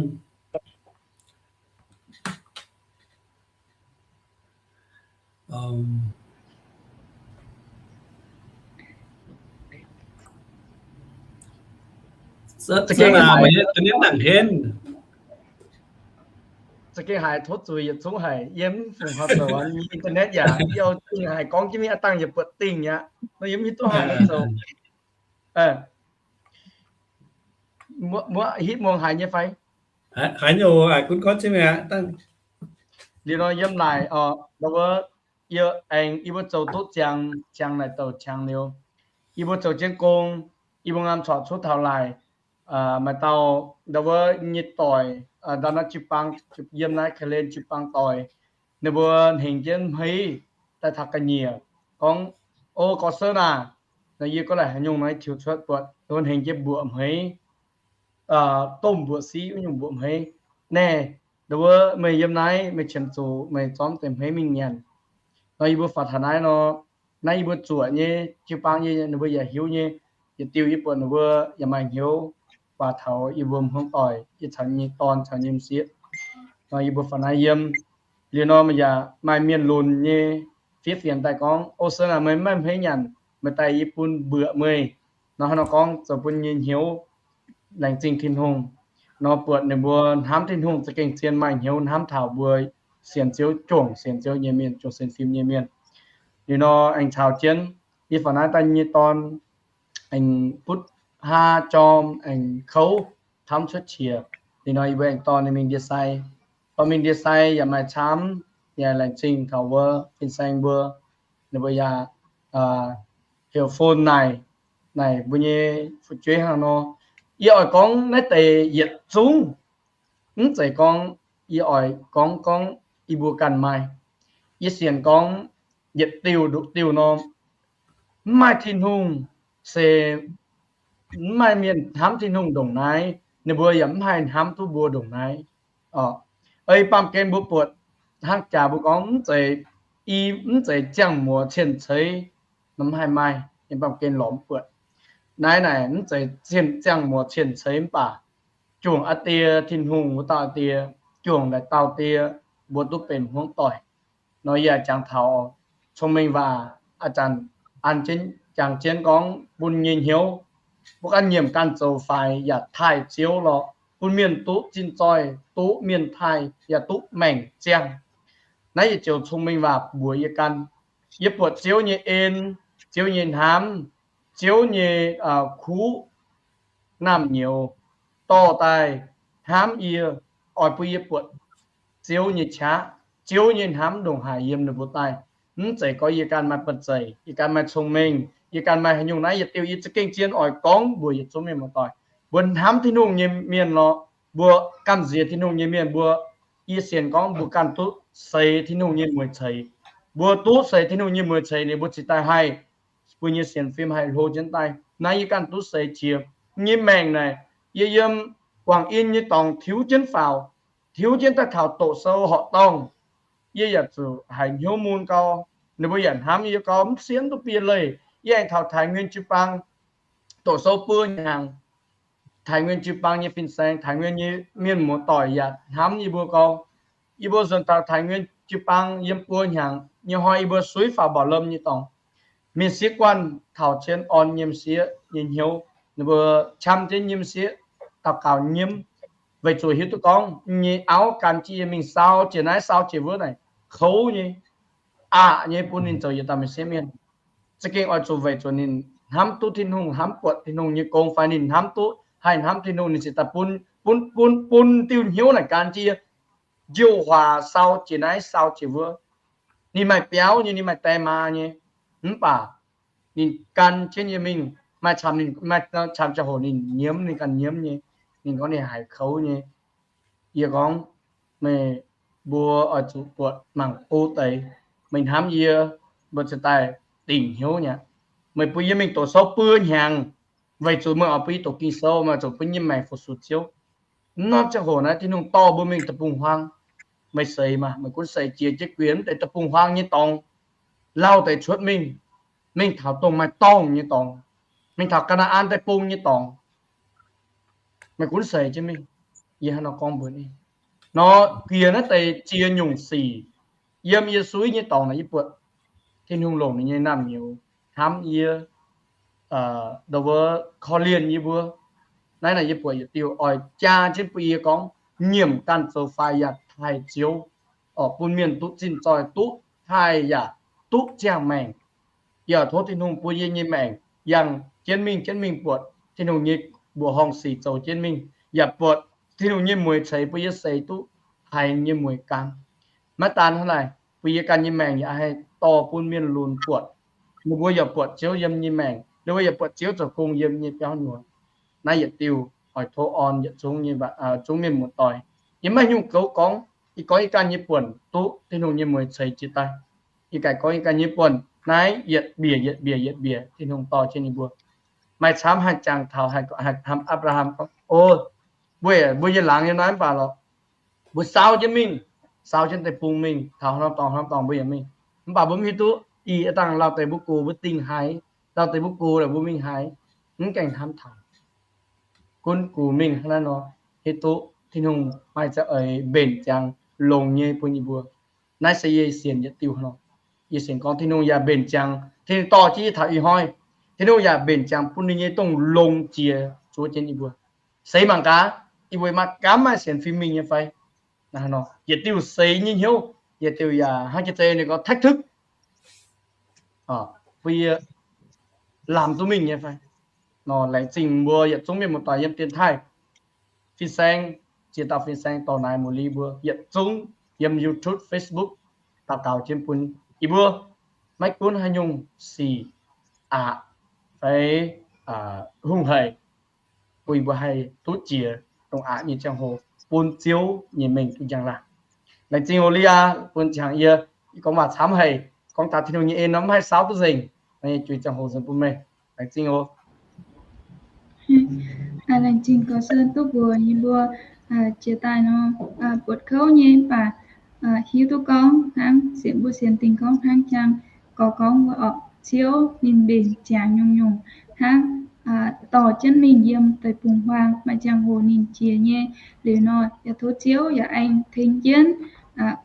Za'gengh haiz tov zuiz yietc zungv haic, yie mv fungc haaix zoux, internet yaac yie zingh haiz gorngv jienv mingh aav dangh yietc buatc dingh aqv, nor yie mv hiuv duqv haaix zoux. Muoqv hitv muangx haiz nyei fai? Haiz nyei oc, gunv gorngv jienv mingh aqv. Liuz nor yiem laaic, ndau wuov, yie aengx yie mbuo zoux duqv ziangx, ziangx naaic douc qangx liuz, yie mbuo zoux jienv gong, yie mbuo ngaam corc cuotv taux laaic, maaih dauh ndau wuov nyei doic, ndau naaiv jiu-baang, yiem naaiv Kalen jiu-baang doic, ninh mbuo hengx jienv hmeiv daaih taux ga'nyiec, gorngv, O, gorx-senv aah, nor yie gorngv laaic haaix nyungc nor tiux cuotv buatc ninh mbuo hengx jienv mbuoqc hmeiv, domh mbuoqc siqv wuov nyungc mbuoqc hmeiv. Naaiv, ndau wuov meih yiem naaiv meih qiemx zuqc meih zormv deix hmeiv mingh nyanc. Nor yie mbuo faaux taux naaiv nor, naaiv yie mbuo zuoqc nyei jiu-baang nyei ninh mbuo yaac hiuv nyei, yietc diuh yie buatc ninh mbuo yaac maaih hnyouv waac taux yie mbuo hmuangv doic, yie caux nyei dorn caux nyei m'sieqv. Nor yie mbuo faaux naaiv yiem, liuz nor meih yaac maaih mienh lunx nyei fiev fienx daaih gorngv, O, senv aah, meih mv maaih hmeiv nyanc, meih daaih yie bun mbuoqc meih. Nor hnangv nor gorngv zoux bun nyei hnyouv laengz zingh Tin-Hungh. Nor buatc ninh mbuo hnamv Tin-Hungh za'gengh zien maaih hnyouv hnamv taux mbuo sienx Ziouv, juangc sienx Ziouv nyei mienh, juangc sienx fim nyei mienh. Liuz nor aengx caux jienv yie faaux naaiv daaih nyei dorn aengx butv haa jorm aengx kouv, camv cuotv qiex. Liuz nor yie mbuo aengx dorh ninh mingh ndie-sai. Dorh mingh ndie-sai yaac maaih camv, yaac laengz zingh taux wuov fin-saeng mbuo, ninh mbuo yaac heuc phone naaic, naaic mbuo nyei fu'jueiv hnangv nor. Yie oix gorngv naaiv deix yietc zungv, mv zeiz gorngv yie oix gorngv gorngv yie mbuo ganh maaih. Yie sienx gorngv yietc diuh nduqc diuh nor, mv maaih Tin-Hungh se mv maaih mienh hnamv Tin-Hungh ndongc naaiv, ninh mbuo yaac mv haih hnamv duqv mbuo ndongc naaiv. Ei baamh gen mbuo buatc hnangv jaax mbuo gorngv mv zeiz, i mv zeiz ziangh muoz cien-ceix, mv haih maaih. Yiem baamh gen lorz mv buatc naaiv naaic mv zeiz ziangh muoz cien-ceix mv baac juangc aa die Tin-Hungh wuov dauh aa die, juangc naaic dauh die, mbuo duqv benx hmuangv doic. Nor yie jangx taux cong-mengh waac, aa zanc an jienv jangx jienv gorngv bun nyei hnyouv, mbuo ganh nyiemc ganh zoux faix yaac taaih Ziouv lorqc, bun mienh duqv zinh zoih, duqv mienh taaih, yaac duqv maengc ziangh. Naaiv yietc joux cong-mengh waac mbuox yie ganh. Yie buatc Ziouv nyei en, Ziouv nyei hnamv, Ziouv nyei kuv, naamh nyouz dorh daaih hnamv yie, oix bun yie buatc Ziouv nyei qaqv, Ziouv nyei hnamv ndongc haaix yiem ninh mbuo daaih. Mv zeiz gorngv yie ganh maaih banh zeic, yie ganh maaih cong-mengh, yie ganh maaih haaix nyungc naaiv yietc diuh, yie za'gengh zien oix gorngv mbuox yietc zungv mienh muoz-doic, mbuo hnamv Tin-Hungh nyei mienh lorqc, mbuo gamh nziex Tin-Hungh nyei mienh mbuo, yie sienx gorngv mbuo ganh duqv seix Tin-Hungh nyei mueiz ceix. Mbuo duqv seix Tin-Hungh nyei mueiz ceix liuz mbuo cingx daaih haih, mbuo nyei sienx fim haih hlo jienv daaih. Naaiv yie ganh duqv seix jiex nyei maengc naaic, yie yiem guangc in nyei dorngx tiuv jienv faaux, tiuv jienv daaih taux doqc sou horqc dorngh, yie yaac zuqc haiz hnyouv mun gau. Ninh mbuo yaac hnamv yie gau, mv sienx duqv bie leih. Yie aengx taux Taiv Nguyen jiu-baang, doqc sou buo hnyangx, Taiv Nguyen jiu-baang nyei fin-saeng, Taiv Nguyen nyei mienh muoz-doic yaac hnamv yie mbuo gau. Yie mbuo nzuonx taux Taiv Nguyen jiu-baang yiem buo hnyangx nyei hnoi, yie mbuo suiv faaux Mbac Lomh nyei dorngx, mienh sieqv guanh taux cien orn nyei m'sieqv nyei hnyouv, ninh mbuo qam jienv nyei m'sieqv, daux gaux nyiemv, weic zuqc hiuv duqv gorngv nyei auv gan jienv yie mingh sau jiex naaiv sau jiex wuov naaic, kouv nyei, aqc nyei bun ninh zoux yietc dauh m'sieqv mienh. Za'gengh oix zuqc weic zuqc ninh hnamv duqv Tin-Hungh, hnamv buatc Tin-Hungh nyei gong, fai ninh hnamv duqv haih hnamv Tin-Hungh, ninh ziouc daaih bun, bun, bun, bun diuh hnyouv naaic gan jienv yie njiouh huaax sau jiex naaiv sau jiex wuov. Ninh maaih biauv nyei, ninh maaih die maa nyei, mv baac ninh gan jienv yie mingh. Maaih camv, ninh maaih camv ziangh hoc ninh nyiemv, ninh ganh nyiemv nyei. Ninh gorngv ninh haiz kouv nyei. Yie gorngv, meih mbuo oix zuqc buatc mangc go deix. Meih hnamv yie, mbuo ziouc daaih dingc hnyouv nyei aqv. Meih bun yie mingh doqc sou buo hnyangx, weic zuqc meih oix bun yie doqc Ging-Sou, meih zuqc bun yie maengc fu-sux Ziouv. Mv norm ziangh hoc naaiv Tin-Hungh dorh mbuo mingh deic-bung-huaang. Meih seix maah, meih gunv seix jiex jienv guiex mv deix deic-bung-huaang nyei dorngx, lauh deix cuotv mingh, mingh taux dongh maaih dorngh nyei dorngx, mingh taux Gaa^naa^an Deic-Bung nyei dorngx. Meih gunv seix jienv mingh. Yie hnangv nor gorngv mbuox ninh. Nor, guiex naaiv deix ziex nyungc sic yiem yie suiv nyei dorngx naaic, yie buatc Tin-Hungh longc ninh nyei naamh nyouz hnamv yie, ndo wuov korv-lienh yie mbuo. Naaiv naaic yie buatc yietc diuh oix jaa jienv bun yie gorngv, nyiemc ganh zoux faix yaac taaih Ziouv, oc, bun mienh duqv zinh zoih, duqv taaih yaac duqv ziangh maengc. Yaac tov Tin-Hungh bun yie nyei maengc yangh jienv mingh, jienv mingh buatc Tin-Hungh nyei mbuoqc horngh sic zoux jienv mingh, yaac buatc Tin-Hungh nyei mueiz ceix bun yie seix duqv haiz nyei mueiz gan. Maiv daan hnangv naaic, bun yie ganh nyei maengc yaac haih dorh bun mienh lunx buatc. Ninh mbuo yaac buatc Ziouv yiem nyei maengc, ninh mbuo yaac buatc Ziouv zoux gong yiem nyei biauv nyuoz. Naaiv yietc diuh oix tov orn yietc zungv nyei, zungv mienh muoz-doic. Yie maiv nyungc goux gorngv, yie gorngv yie ganh nyei buonc duqv Tin-Hungh nyei mueiz ceix jiex daaih. Yie ganh gorngv yie ganh nyei buonc naaiv yietc mbiec yietc mbiec yietc mbiec Tin-Hungh dorh jienv ninh mbuo. Maaih camv haih jangx taux, haih hnamv Apc^laa^ham gorngv, o, mbuo, mbuo nyei laangz yiem naaiv mv baac lorqc, mbuo saau jienv mingh, saau jienv deic-bung mingh, taux haaix norm dorngx haaix norm dorngx mbuo yaac mingh. Mv baac mbuo mv hiuv duqv, ih, dangh lauh deix mbuo gox mbuo dingh haiz, lauh deix mbuo gox laaix mbuo mingh haiz, mv gaengh hnamv taux. Gunv gox mingh hnangv naaiv nor, hiuv duqv Tin-Hungh maaih za'eix mbenc ziangx longx nyei bun yie mbuo. Naaiv se yie sienx yietc diuh nor. Yie sienx gorngv Tin-Hungh yaac mbenc ziangx, Tin-Hungh dorh jienv yie taux ih hnoi, Tin-Hungh yaac mbenc ziangx bun ninh nyei dongh longx jiex zuov jienv yie mbuo. Seix mangc gaax, yie mbuo maaih gaamv maaih sienx fim mingh nyei fai? Yietc diuh seix nyei hnyouv, yietc diuh yaac hnangv jiex zei ninh gorngv thách thức, bun yie lamh duqv mingh nyei fai? Nor laengz zingh mbuo yietc zungv mienh muoz-doic yiem dienx taaih, fin-saeng, ziex dauh fin-saeng dorh naaiv muoz-li mbuo yietc zungv yiem YouTube, Facebook, daux gaux jienv bun yie mbuo, maiv gunv haaix nyungc sic, aqc fai hungh haic, bun yie mbuo haih duqv jiex dongh aqc nyei ziangh hoc bun Ziouv nyei mengh duqv njang-laangh. Laengz zingh oc, Lia, bun ziangx yie, yie gorngv waac camv haic, gorngv taux Tin-Hungh nyei en nor mv haih saauv duqv nzengc. Naaiv nyei juix ziangh hoc nzengc bun meih. Laengz zingh oc. Laengz zingh gorx-sen duqv mbuox yie mbuo jiex daaih nor, buatc kouv nyei mv baac hiuv duqv gorngv hnangv sienx mbuo sienx dingc gorngv hnangv jangx gorx gorngv wuov orqc, Ziouv ninh mbenc ziangx nyungc-nyungc hnangv, dorh jienv mingh yiem deic-bung-huaang. Maaih ziangh hoc ninh jiex nyei liuz nor, yaac tov Ziouv yaac aengx tengx jienv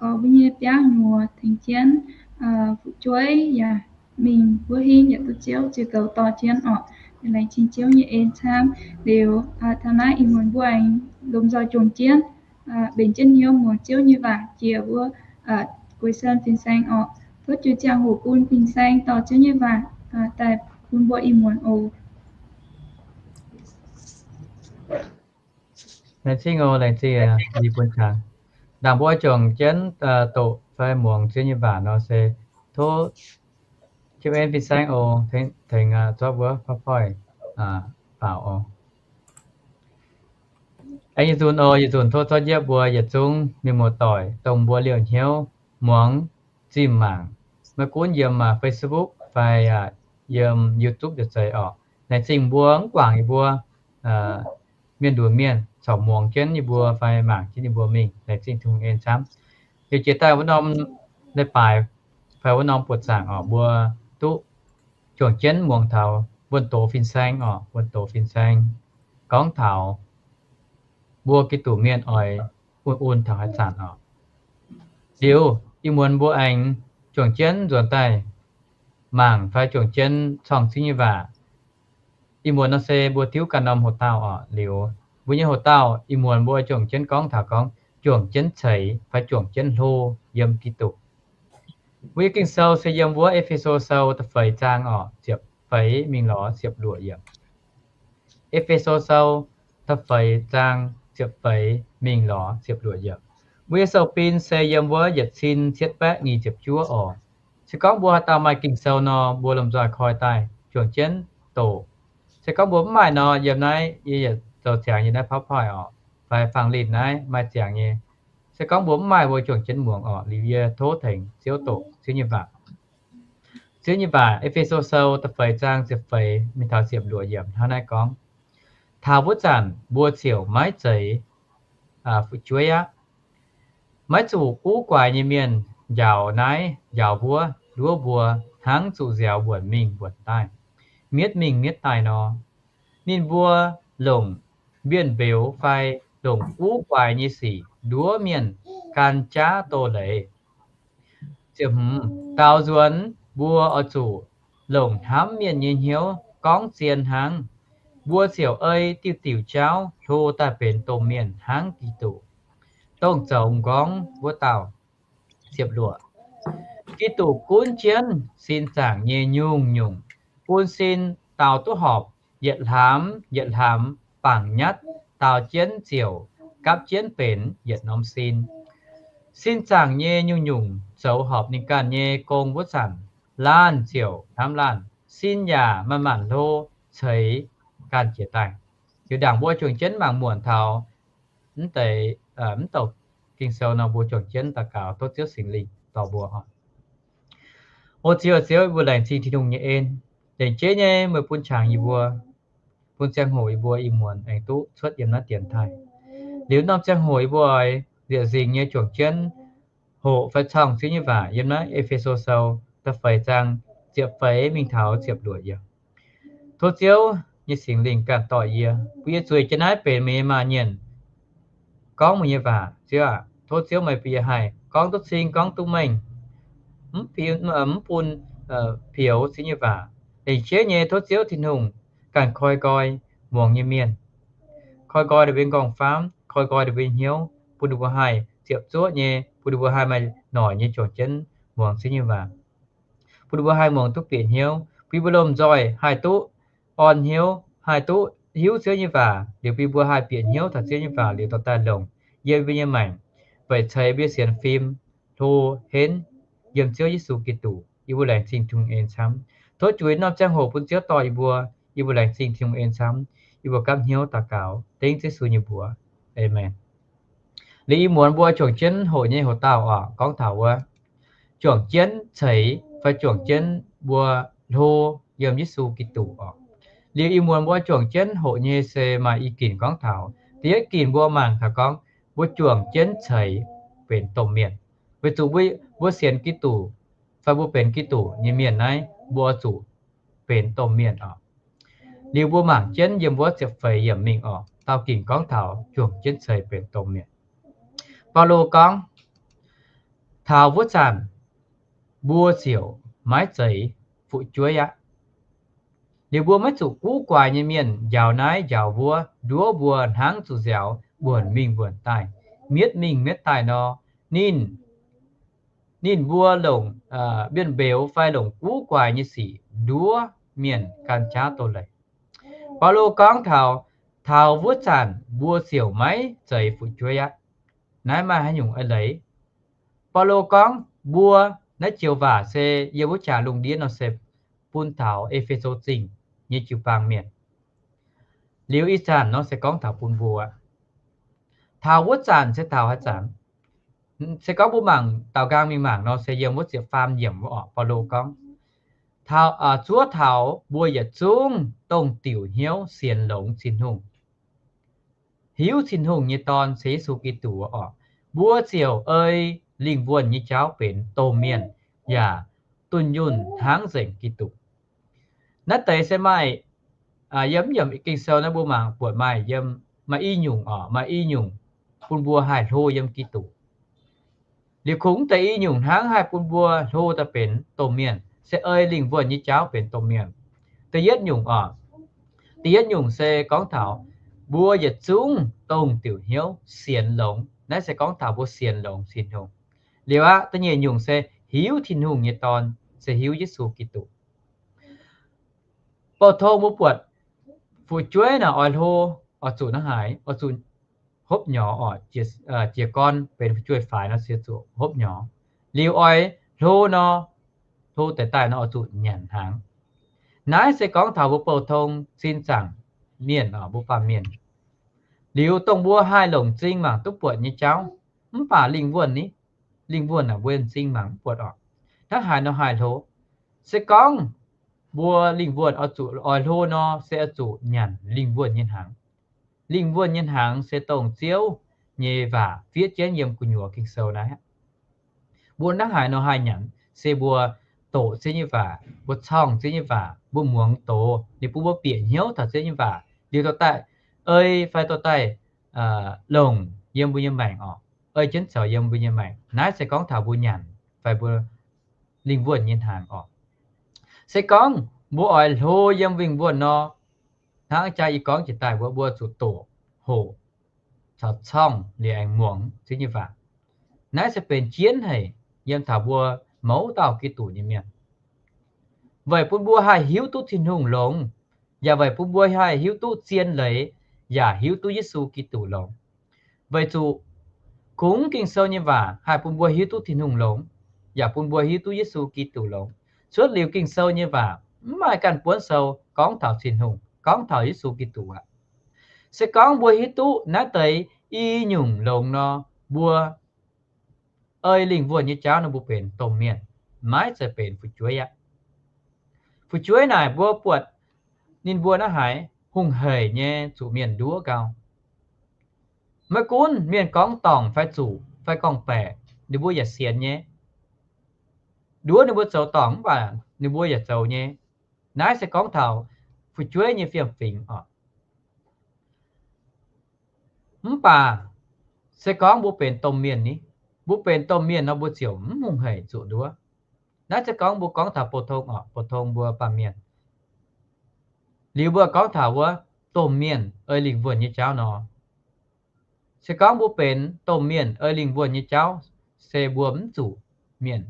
gorx mbuo nyei biauv nyuoz, tengx jienv fu'jueiv yaac mingh wuov hingv yaac duqv Ziouv ziux douz dorh jienv orqc. Laengz zingh Ziouv nyei en camv. Liuz taux naaiv ih muonz mbuo aengx lomh nzoih jomc jienv, mbenc jienv hnyouv muangx Ziouv nyei waac jiex wuov, Gueix San fin-saeng orqc. Tov juix ziangh hoc bun fin-saeng dorh Ziouv nyei waac daaih bun mbuo ih muonz oc. Laengz zingh oc, laengz zingh, yie bun qangx. Ndaangc mbuo juangc jienv doqc fai muangx Ziouv nyei waac nor se tov Q N fin-saeng oc, tengx zorqv wuov PowerPoint faaux oc. Aengx yietc nzunc oc, yietc nzunc tov zorqv njiepv mbuo yietc zungv mienh muoz-doic, dongh mbuo liouh hnyouv muangx zinh mangc, maiv gunv yiem Facebook fai yiem YouTube yietc zeiz orqc. Laengz zingh mbuo mv guangc yie mbuo mienh nduqc mienh corc muangx jienv yie mbuo fai mangc jienv yie mbuo mingh. Laengz zingh Tin-Hungh en camv. Liuz jiex daaih wuov norm leiz-baaix fai wuov norm buoqc zaangc orqc, mbuo duqv juangc jienv muangx taux wuonh doz fin-saeng orqc, wuonh doz fin-saeng gorngv taux mbuo Giduc mienh oix un-un taux haaix zanc orqc. Liuz ih muonz mbuo aengx juangc jienv nzuonx daaih mangc fai juangc jienv corng Ziouv nyei waac. Ih muonz nor se mbuo diuv ganh norm hoc-dauh orqc. Liuz mbuo nyei hoc-dauh ih muonz mbuo juangc jienv gorngv taux gorngv juangc jienv ceix fai juangc jienv hlo yiem Giduc. Mbuo nyei Ging-Sou se yiem wuov E^fe^so Sou da'feix zaang orqc, ziepc feix mingh lorz ziepc luoqc yiemc. E^fe^so Sou da'feix zaang ziepc feix mingh lorz ziepc luoqc yiemc. Mbuo nyei sou-bin se yiem wuov yietc cin cietv baeqv nyic ziepc juov oc. Se gorngv mbuo haaix dauh maaih Ging-Sou nor, mbuo lomh nzoih koi daaih juangc jienv doqc. Se gorngv mbuo mv maaih nor, yiem naaiv yie yietc zoux ziangx yiem naaiv PowerPoint orqc, fai fangx linh naaiv maaih ziangx nyei. Se gorngv mbuo mv maaih, mbuo juangc jienv muangx orqc. Liuz yie tov tengx Ziouv doqc Ziouv nyei waac. Ziouv nyei waac, E^fe^so Sou da'feix zaang ziepc feix mingh taux ziepc luoqc yiemc hnangv naaiv gorngv, taux wuov zanc mbuo ziouc maiv zeiz fu'jueiv aqv. Maiv zuqc guv guaix nyei mienh njaaux naaiv njaaux wuov, nduov mbuo hnangv zuqc nziaaux mbuonc mingh mbuonc daaih, mietv mingh mietv daaih nor. Ninh mbuo longc mbienv-mbeux fai longc guv guaix nyei sic nduov mienh gan jaav doz-leiz. Ziepc hmz, daaux nzuonx mbuo oix zuqc longc hnamv mienh nyei hnyouv gorngv zien hnangv. Mbuo ziouc ei diuh diuc jauv hlo daaih benx domh mienh hnangv Giduc, dongh zoux m'nqorngv wuov dauh. Ziepc luoqc, Giduc gunv jienv sin zaangc nyei nyungc-nyungc, bun sin daaux duqv horpc yietc hlaamx yietc hlaamx bangc nyatv, daaux jienv ziouc gapv jienv benx yietc norm sin. Sin zaangc nyei nyungc-nyungc zoux horpc ninh ganh nyei gong wuov zanc, laanh ziouc hnamv laanh. Sin yaac manc-manc hlo ceix ganh jiez daaih. Liuz ndaangc mbuo juangc jienv mangc muonc taux mv deix, mv douc Ging-Sou nor, mbuo juangc jienv daux gaux tov Ziouv Singx Lingh dorh mbuo oc. O Ziouv, Ziouv, mbuo laengz zingh Tin-Hungh nyei en. Lengc jeiv nyei meih bun qangx yie mbuo, bun ziangh hoc yie mbuo ih muonz aengx duqv cuotv yiem naaiv dienx taaih. Liuz norm ziangh hoc yie mbuo oix nzieqc nzingc nyei juangc jienv hoqc fai corng Ziouv nyei waac yiem naaiv E^fe^so Sou da'feix zaang ziepc feix mingh taux ziepc luoqc yiemc. Tov Ziouv nyei Singx Lingh ganh dorh yie, bun yie zueiz jienv naaiv benx meih nyei maaz-nyienh gorngv meih nyei waac. Ziouv aac, tov Ziouv meih bun yie haih gorngv duqv cing, gorngv duqv mengh, mv bun pioux Ziouv nyei waac. Lengc jeiv nyei tov Ziouv Tin-Hungh ganh koi nqoi muangx nyei mienh, koi nqoi ninh mbuo nyei nqorngv-famv, koi nqoi ninh mbuo nyei hnyouv, bun ninh mbuo haih ziepc zuoqv nyei, bun ninh mbuo haih maaih noic nyei juangc jienv muangx Ziouv nyei waac, bun ninh mbuo haih muangx duqv bieqc hnyouv, bun yie mbuo lomh nzoih haih duqv orn hnyouv, haih duqv hiuv Ziouv nyei waac, liuz bun yie mbuo haih bieqc hnyouv taux Ziouv nyei waac liuz dorh daaih longc yiem mbuo nyei maengc, weic ceix mbuo nyei sienx fim hlo henv yiem Ziouv Yesu Giduc. Yie mbuo laengz zingh Tin-Hungh en camv. Tov juix norm ziangh hoc bun Ziouv dorh yie mbuo. Yie mbuo laengz zingh Tin-Hungh en camv. Yie mbuo gapv hnyouv daux gaux dengv Yesu nyei mbuox. Aamen. Liuz ih muonz mbuo juangc jienv hoqc nyei hoc-dauh oc, gorngv taux wuov juangc jienv ceix fai juangc jienv mbuo hlo yiem Yesu Giduc oc. Liuz ih muonz mbuo juangc jienv hoqc nyei se maaih i ginc gorngv taux. Da'yietv ginc mbuo mangc taux gorngv mbuo juangc jienv ceix benx domh mienh. Weic zuqc mbuo sienx Giduc fai mbuo benx Giduc nyei mienh naaiv, mbuo oix zuqc benx domh mienh oc. Liuz mbuo mangc jienv yiem wuov ziepc feix yiemc mingh oc, daauh ginc gorngv taux juangc jienv ceix benx domh mienh. Baulo gorngv, taux wuov zanc mbuo ziouc maiv zeiz fu'jueiv aqv. Liuz mbuo maiv zuqc guv guaix nyei mienh njaaux naaiv njaaux wuov, nduov mbuo hnangv zuqc nziaaux mbuonc mingh mbuonc daaih, mietv mingh mietv daaih nor. Ninh ninh mbuo longc mienh mbeux fai longc guv guaix nyei sic nduov mienh gan jauv doz-leiz. Baulo gorngv taux, taux wuov zanc mbuo ziouc maiv zeiz fu'jueiv aqv. Naaiv maaih haaix nyungc eix leiz? Baulo gorngv mbuo, naaiv joux waac se yiem wuov jaax lungh ndiev nor se bun taux E^fe^so Zingh nyei jiu-baang mienh. Liuz ih zanc nor se gorngv taux bun mbuo. Taux wuov zanc se taux haaix zanc? Se gorngv mbuo mangc daaux nqaang mingh mangc nor se yiem wuov ziepc faam yiemc wuov orqc, Baulo gorngv, zuov taux mbuo yietc zungv dongh diuc hnyouv sienx longx Tin-Hungh, hiuv Tin-Hungh nyei Dorn se Yesu Giduc orqc, mbuo ziouc ei lingh wuonh nyei jauv benx domh mienh yaac dunh yunh hnangv nzengc Giduc. Naaiv deix se maaih, yiem, yiem Ging-Sou naaiv mbuo mangc buatc maaih, yiem, maaih i nyungc orqc, maaih i nyungc bun mbuo haih hlo yiem Giduc. Liuz kungx deix i nyungc hnangv haih bun mbuo hlo daaih benx domh mienh se ei lingh wuonh nyei jauv benx domh mienh. Da'yietv nyungc orqc, da'yietv nyungc se gorngv taux mbuo yietc zungv dongh diuc hnyouv sienx longx. Naaiv se gorngv taux mbuo sienx longx Tin-Hungh. Liuz aqv, da'nyeic nyungc se hiuv Tin-Hungh nyei Dorn, se hiuv Yesu Giduc. Bouh tong mbuo buatc fu'jueiv naaic oix hlo, oix zuqc naaiv haaix, oix zuqc hopv nyorx orqc, jiez gorn benx fu'jueiv faix nor se zuqc hopv nyorx. Liuz oix hlo nor, hlo deix daaih nor oix zuqc nyanc hnaangx. Naaiv se gorngv taux mbuo bouh tong sin zaangc mienh, mbuo baamh mienh. Liuz dongh mbuo haih longc m'zing mangc duqv buatc nyei jauv, mv baac lingh wuonh ni, lingh wuonh naaic mbuo m'zing mangc mv buatc orqc. Hnangv haaix nor haih hlo? Se gorngv mbuo lingh wuonh oix zuqc oix hlo nor, se oix zuqc nyanc lingh wuonh nyei hnaangx. Lingh wuonh nyei hnaangx se dongh Ziouv nyei waac fiev jienv yiem gu'nyuoz Ging-Sou naaiv. Mbuo hnangv haaix nor haih nyanc? Se mbuo doqc Ziouv nyei waac, mbuo corngh Ziouv nyei waac, mbuo muangx doz, ninh bun mbuo bieqc hnyouv taux Ziouv nyei waac, liuz dorh daaih ei fai dorh daaih longc yiem mbuo nyei maengc orqc, ei jienv zoux yiem mbuo nyei maengc. Naaiv se gorngv taux mbuo nyanc fai mbuo lingh wuonh nyei hnaangx orqc. Se gorngv mbuo oix hlo yiem lingh wuonh nor, hnangv jaa yie gorngv jiex daaih mbuo, mbuo zuqc doqc, hoqc, caux corngh liuz aengx muangx Ziouv nyei waac. Naaiv se benx jienv haic yiem taux mbuo mouz dauh Giduc nyei mienh, weic bun mbuo haih hiuv duqv Tin-Hungh longx, yaac weic bun mbuo haih hiuv duqv zien leiz, yaac hiuv duqv Yesu Giduc longx. Weic zuqc kungx Ging-Sou nyei waac haih bun mbuo hiuv duqv Tin-Hungh longx, yaac bun mbuo hiuv duqv Yesu Giduc longx. Cuotv liuz Ging-Sou nyei waac, mv maaih ganh buonv sou gorngv taux Tin-Hungh, gorngv taux Yesu Giduc aqv. Se gorngv mbuo hiuv duqv naaiv deix i nyungc longx nor, mbuo ei lingh wuonh nyei jauv nor, mbuo benx domh mienh, maiv zeiz benx fu'jueiv aqv. Fu'jueiv naaic mbuo buatc ninh mbuo naaiv haiz hungh hec nyei zuqc mienh nduov gau. Maiv gunv mienh gorngv dorngc fai zuqc fai gorngv-baeqc, ninh mbuo yaac sienx nyei. Nduov ninh mbuo zoux dorngc mv baac ninh mbuo yaac zoux nyei. Naaiv se gorngv taux fu'jueiv nyei fiem-fingx oc. Mv baac se gorngv mbuo benx domh mienh ni, mbuo benx domh mienh nor mbuo ziouc mv hungh hec zuqc nduov. Naaiv se gorngv mbuo gorngv taux bouh tong oc, bouh tong mbuo baamh mienh. Liuz mbuo gorngv taux wuov domh mienh ei lingh wuonh nyei jauv nor, se gorngv mbuo benx domh mienh ei lingh wuonh nyei jauv, se mbuo mv zuqc mienh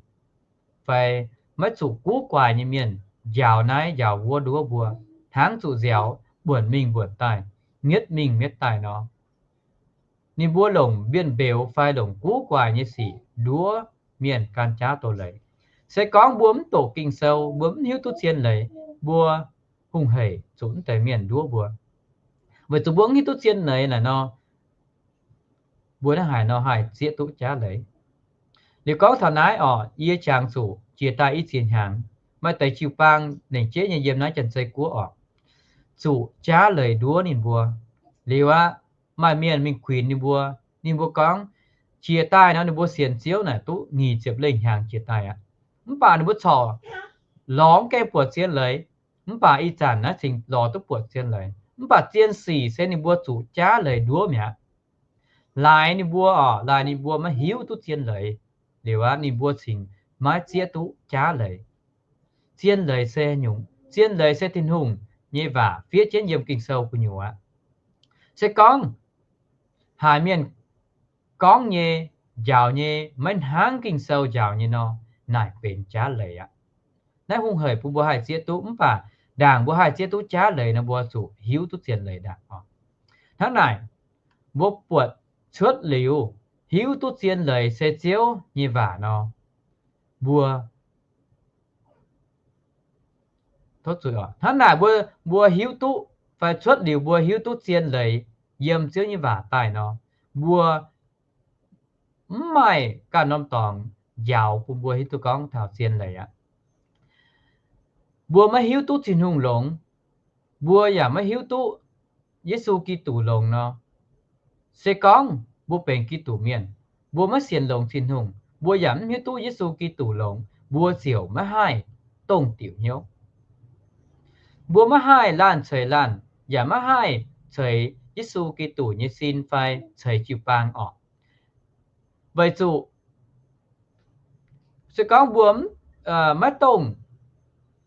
fai maiv zuqc guv guaix nyei mienh njaaux naaiv njaaux wuov nduov mbuo, hnangv zuqc nziaaux mbuonc mingh mbuonc daaih, mietv mingh mietv daaih nor. Ninh mbuo longc mienh mbeux fai longc guv guaix nyei sic nduov mienh gan jaav doz-leiz. Se gorngv mbuo mv doqc Ging-Sou, mbuo mv hiuv duqv zien leiz, mbuo hungh hec zuqc mv deix mienh nduov mbuo. Weic zuqc mbuo mv hiuv duqv zien leiz naaic nor, mbuo naaiv haaix nor haih zieqv duqv jaav leiz? Liuz gorngv taux naaiv oc, yie jangx zuqc jiex daaih i ziex hnyangx, maaih deix jiu-baang lengc jeiv nyei yiem naaiv Janx-Zei Guoqv oc, zuqc jaav leiz nduov ninh mbuo. Liuz aqv, maaih mienh mingh kuinx ninh mbuo, ninh mbuo gorngv jiex daaih nor ninh mbuo sienx Ziouv naaic duqv nyic ziepc lengh hnyangx jiex daaih aqv. Mv baac ninh mbuo corc lorz mv gaengh buatc zien leiz. Mv baac ih zanc naaiv cingx lorz duqv buatc zien leiz. Mv baac zien sic se ninh mbuo zuqc jaav leiz nduov mi'aqv. Laaix ninh mbuo oc, laaix ninh mbuo maiv hiuv duqv zien leiz. Liuz aqv, ninh mbuo cingx maiv zieqv duqv jaav leiz. Zien leiz se nyungc? Zien leiz se Tin-Hungh nyei waac fiev jienv yiem Ging-Sou gu'nyuoz aqv. Se gorngv haaix mienh gorngv nyei, njaaux nyei maiv hnangv Ging-Sou njaaux nyei nor, naaic benx jaav leiz aqv. Naaiv hungh hec bun mbuo haih zieqv duqv, mv baac ndaangc mbuo haih zieqv duqv jaav leiz nor, mbuo zuqc hiuv duqv zien leiz ndaangc oc. Hnangv naaic, mbuo buatc cuotv liuz hiuv duqv zien leiz se Ziouv nyei waac nor, mbuo hnangv naaic mbuo, mbuo hiuv duqv fai cuotv liuz mbuo hiuv duqv zien leiz yiem Ziouv nyei waac daaih nor, mbuo mv maaih ganh norm dorngx njaaux bun mbuo hiuv duqv gorngv taux zien leiz aqv. Mbuo maiv hiuv duqv Tin-Hungh longx, mbuo yaac maiv hiuv duqv Yesu Giduc longx nor, se gorngv mbuo benx Giduc mienh, mbuo maiv sienx longx Tin-Hungh, mbuo yaac mv hiuv duqv Yesu Giduc longx, mbuo ziouc maiv haih dongh diuc hnyouv. Mbuo maiv haih laanh ceix laanh, yaac maiv haih ceix Yesu Giduc nyei sin fai ceix jiu-baang oc. Weic zuqc se gorngv mbuo maiv dongh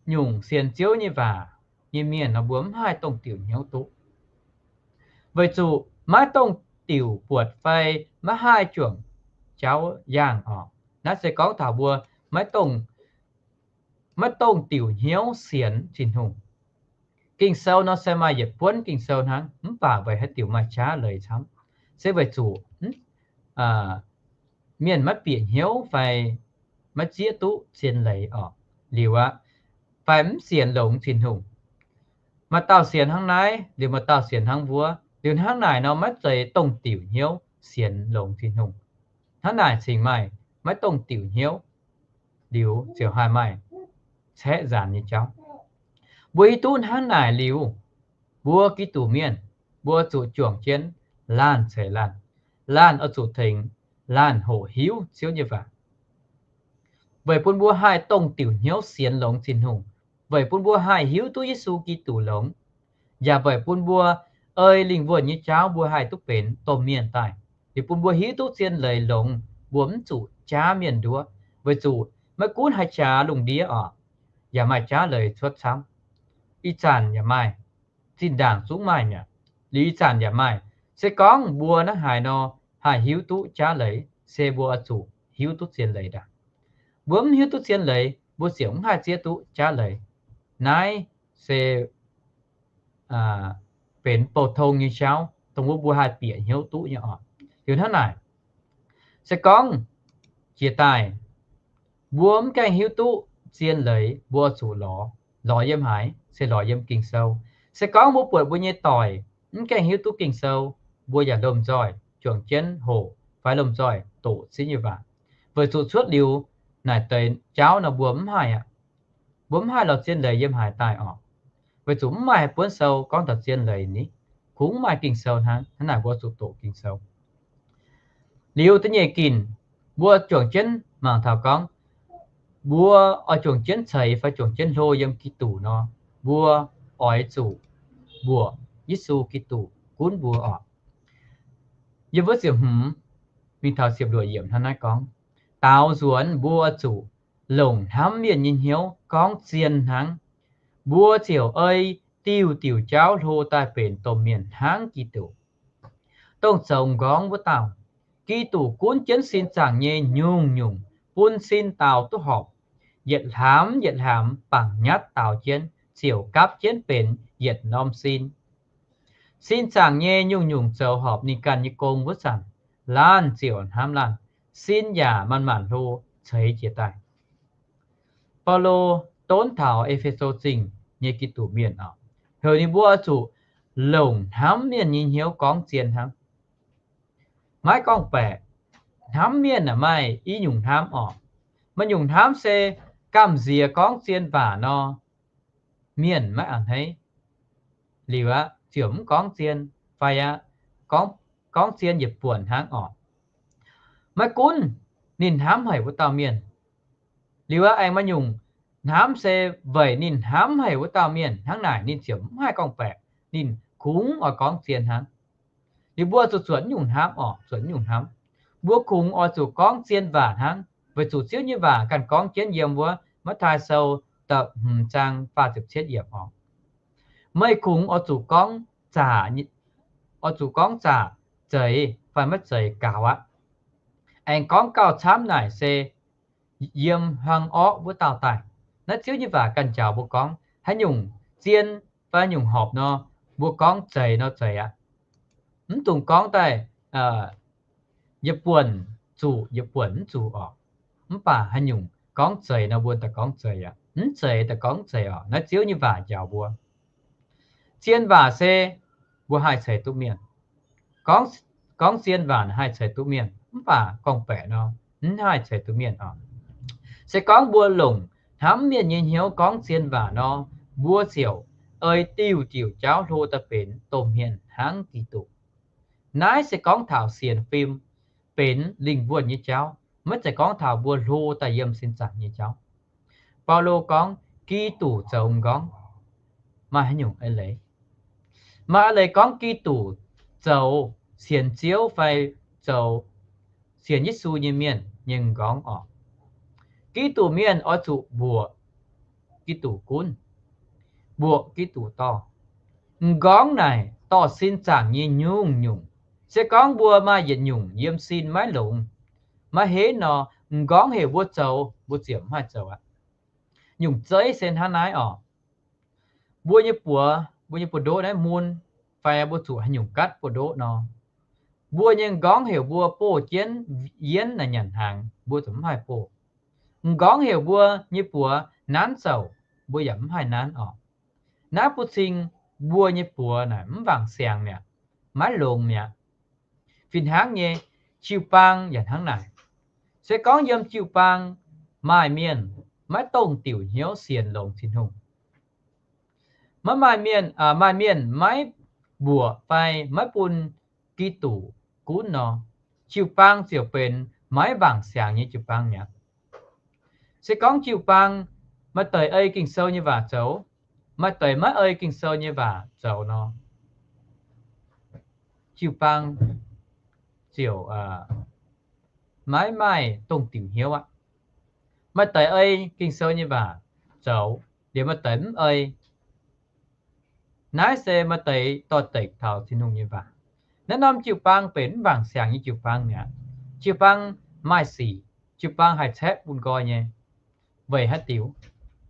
nyungc sienx Ziouv nyei waac nyei mienh nor, mbuo mv haih dongh diuc hnyouv duqv. Weic zuqc maiv dongh diuc buatc fai maiv haih juangc jauv yaangh oc. Naaiv se gorngv taux mbuo maiv dongh, maiv dongh diuc hnyouv sienx Tin-Hungh. Ging-Sou nor se maaih yietc buonv Ging-Sou hnangv, mv baac weic haaix diuc maaih jaav leiz camv? Se weic zuqc mienh maiv bieqc hnyouv fai maiv zieqv duqv zien leiz oc. Liuz aqv, fai mv sienx longx Tin-Hungh. Maaih dauh sienx hnangv naaiv, liuz maaih dauh sienx hnangv wuov. Liuz hnangv naaic nor maiv zeiz dongh diuc hnyouv sienx longx Tin-Hungh. Hnangv naaic cingx maaih maiv dongh diuc hnyouv, liuz ziouc haih maaih caeqv nzaanx nyei jauv. Mbuo hiuv duqv hnangv naaic liuz, mbuo Giduc mienh, mbuo zuqc juangc jienv laanh ceix laanh. Laanh oix zuqc tengx laanh hoqc hiuv Ziouv nyei waac, weic bun mbuo haih dongh diuc hnyouv sienx longx Tin-Hungh, weic bun mbuo haih hiuv duqv Yesu Giduc longx, yaac weic bun mbuo ei lingh wuonh nyei jauv mbuo haih duqv benx domh mienh daaih. Liuz bun mbuo hiuv duqv zien leiz longx, mbuo mv zuqc jaav mienh nduov, weic zuqc maiv gunv haaix jaax lungh ndiev oc, yaac maaih jaav leiz cuotv camv. Ih zanc yaac maaih, zinh ndaangc zungv maaih mi'aqv. Liuz ih zanc yaac maaih. Se gorngv mbuo hnangv haaix nor haih hiuv duqv jaav leiz, se mbuo oix zuqc hiuv duqv zien leiz ndaangc. Mbuo mv hiuv duqv zien leiz, mbuo ziouc mv haih zieqv duqv jaav leiz. Naaiv se benx bouh tong nyei jauv dongh wuov mbuo haih bieqc hnyouv duqv nyei oc. Liuz hnangv naaic, se gorngv jiex daaih mbuo mv gaengh hiuv duqv zien leiz, mbuo zuqc lorz. Lorz yiem haaix? Se lorz yiem Ging-Sou. Se gorngv mbuo buatc mbuo nyei doic mv gaengh hiuv duqv Ging-Sou, mbuo yaac lomh nzoih juangc jienv hoqc fai lomh nzoih doqc Ziouv nyei waac, weic zuqc cuotv liuz naaic deix jauv nor mbuo mv haih aqv. Mbuo mv haih lorz zien leiz yiem haaix daaih oc, weic zuqc mv maaih haaix buonv sou gorngv taux zien leiz ni. Kungx maaih Ging-Sou hnangv. Hnangv naaic mbuo zuqc doqc Ging-Sou. Liuz da'nyeic ginc, mbuo juangc jienv mangc taux gorngv mbuo oix juangc jienv ceix fai juangc jienv hlo yiem Giduc nor, mbuo oix zuqc mbuoqc Yesu Giduc gunv mbuo oc. Yiem wuov ziepc hmz mingh taux ziepc luoqc yiemc hnangv naaiv gorngv, daaux nzuonx mbuo zuqc longc hnamv mienh nyei hnyouv gorngv zien hnangv, mbuo ziouc ei diuh diuc jauv hlo daaih benx domh mienh hnangv Giduc. Dongh zoux m'nqorngv wuov dauh, Giduc gunv jienv sin zaangc nyei nyungc-nyungc bun sin daaux duqv horpc, yietc hlaamx yietc hlaamx bangc nyatv daaux jienv, ziouc gapv jienv benx yietc norm sin. Sin zaangc nyei nyungc-nyungc zoux horpc ninh ganh nyei gong wuov zanc, laanh ziouc hnamv laanh, sin yaac manc-manc hlo ceix jiez daaih. Baulo donv taux E^fe^so Zingh nyei Giduc mienh oc, heuc ninh mbuo zuqc longc hnamv mienh nyei hnyouv gorngv zien hnangv. Maiv gorngv-baeqc, hnamv mienh aah, maaih i nyungc hnamv oc. Maaih nyungc hnamv se gamh nziex gorngv zien waac nor, mienh maiv a'hneiv, liuz aqv ziouc mv gorngv zien, fai aqv, gorngv, gorngv zien yietc buonc hnangv oc. Maiv gunv ninh hnamv haic wuov dauh mienh, liuz aqv aengx maaih nyungc hnamv se weic ninh hnamv haic wuov dauh mienh hnangv naaic ninh ziouc mv haih gorngv-baeqc, ninh kungx oix gorngv zien hnangv. Liuz mbuo zuqc zuotc nyungc hnamv oc, zuotc nyungc hnamv. Mbuo kungx oix zuqc gorngv zien waac hnangv, weic zuqc Ziouv nyei waac ganh gorngv jienv yiem wuov Matv^taai Sou da'hmz zaang faah ziepc cietv yiemc oc. Meih kungx oix zuqc gorngv zaqc, oix zuqc gorngv zaqc, zeiz fai maiv zeiz gaux aqv. aengx gorngv gauh camv naaic se yiem hmuangv orqv wuov dauh daaih. Naaiv Ziouv nyei waac ganh njaaux mbuo gorngv haaix nyungc zien fai haaix nyungc horpc nor, mbuo gorngv zeiz nor zeiz aqv. Mv dungx gorngv daaih yietc buonc zuqc yietc buonc mv zuqc orqc. Mv baac haaix nyungc gorngv zeiz nor mbuo daaih gorngv zeiz aqv, mv zeiz daaih gorngv mv zeiz orqc. Naaiv Ziouv nyei waac njaaux mbuo. Zien waac se mbuo haih ceix duqv mienh. Gorngv, gorngv zien waac haih ceix duqv mienh, mv baac gorngv-baeqc nor, mv haih ceix duqv mienh orqc. Se gorngv mbuo longc hnamv mienh nyei hnyouv gorngv zien waac nor, mbuo ziouc ei diuh diuc jauv hlo daaih benx domh mienh hnangv Giduc. Naaiv se gorngv taux sienx fim benx lingh wuonh nyei jauv, maiv zeiz gorngv taux mbuo hlo daaih yiem sin zaangc nyei jauv. Baulo gorngv Giduc zoux m'nqorngv maaih haaix nyungc eix leiz? Maaih eix leiz gorngv Giduc zoux sienx Ziouv fai zoux sienx Yesu nyei mienh nyei m'nqorngv orqc. Giduc mienh oix zuqc mbuoqc Giduc gunv, mbuoqc Giduc dorh. M'nqorngv naaic dorh sin zaangc nyei nyungc-nyungc. Se gorngv mbuo maaih yietc nyungc yiem sin maiv longx, maiv henv nor, m'nqorngv heuc mbuo zoux, mbuo ziouc mv haih zoux aqv. Nyungc zeiv se hnangv naaiv orqc. Mbuo nyei buoz, mbuo nyei buoz-ndoqv naaiv mun, fai mbuo zuqc haaix nyungc gatv buoz-ndoqv nor, mbuo nyei m'nqorngv heuc mbuo boh jienv yienv naaic nyanc hnaangx, mbuo ziouc mv haih boh. M'nqorngv heuc mbuo nyei buoz nanv zouc, mbuo yaac mv haih nanv orqc. Naaiv buo cing mbuo nyei buoz naaic mv wangc siangx mi'aqv, maiv longx mi'aqv. Fih hnangv nyei, jiu-baang yaac hnangv naaic. Se gorngv yiem jiu-baang maaih mienh maiv dongh diuc hnyouv sienx longx Tin-Hungh, maiv maaih mienh, maaih mienh maiv mbuoqc fai maiv bun Giduc gunv nor, jiu-baang ziouc benx maiv wangc siangx nyei jiu-baang mi'aqv. Se gorngv jiu-baang maaih deix ei Ging-Sou nyei waac zoux, maaih deix maiv ei Ging-Sou nyei waac zoux nor, jiu-baang ziouc maiv maaih dongh diuc hnyouv aqv. Maaih deix ei Ging-Sou nyei waac zoux, liemh maaih deix mv ei. Naaiv se maaih deix dorh deic taux Tin-Hungh nyei waac. Naaiv norm jiu-baang benx mv wangc siangx nyei jiu-baang mi'aqv. Jiu-baang maaih sic, jiu-baang haih caeqv bun nqoi nyei. Weic haaix diuc?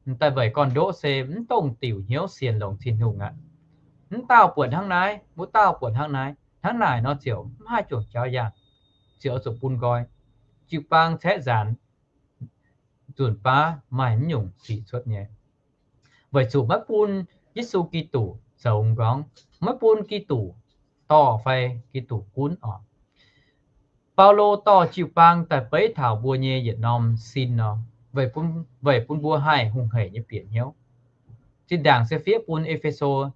M'daaih weic gorn-ndoqv se mv dongh diuc hnyouv sienx longx Tin-Hungh aqv. Mv dauh buatc hnangv naaiv, wuov dauh buatc hnangv naaiv, hnangv naaic nor ziouc mv haih juangc jauv yangh, ziouc oix zuqc bun nqoi. Jiu-baang caeqv nzaanx nzunc baav maaih mv nyungc sic cuotv nyei, weic zuqc maiv bun Yesu Giduc zoux m'nqorngv, maiv bun Giduc dorh fai Giduc gunv orqc. Baulo dorh jiu-baang daaih beiv taux mbuo nyei yietc norm sin nor, weic bun mbuo haih hungh haic nyei bieqc hnyouv. Zinh ndaangc se fiev bun E^fe^so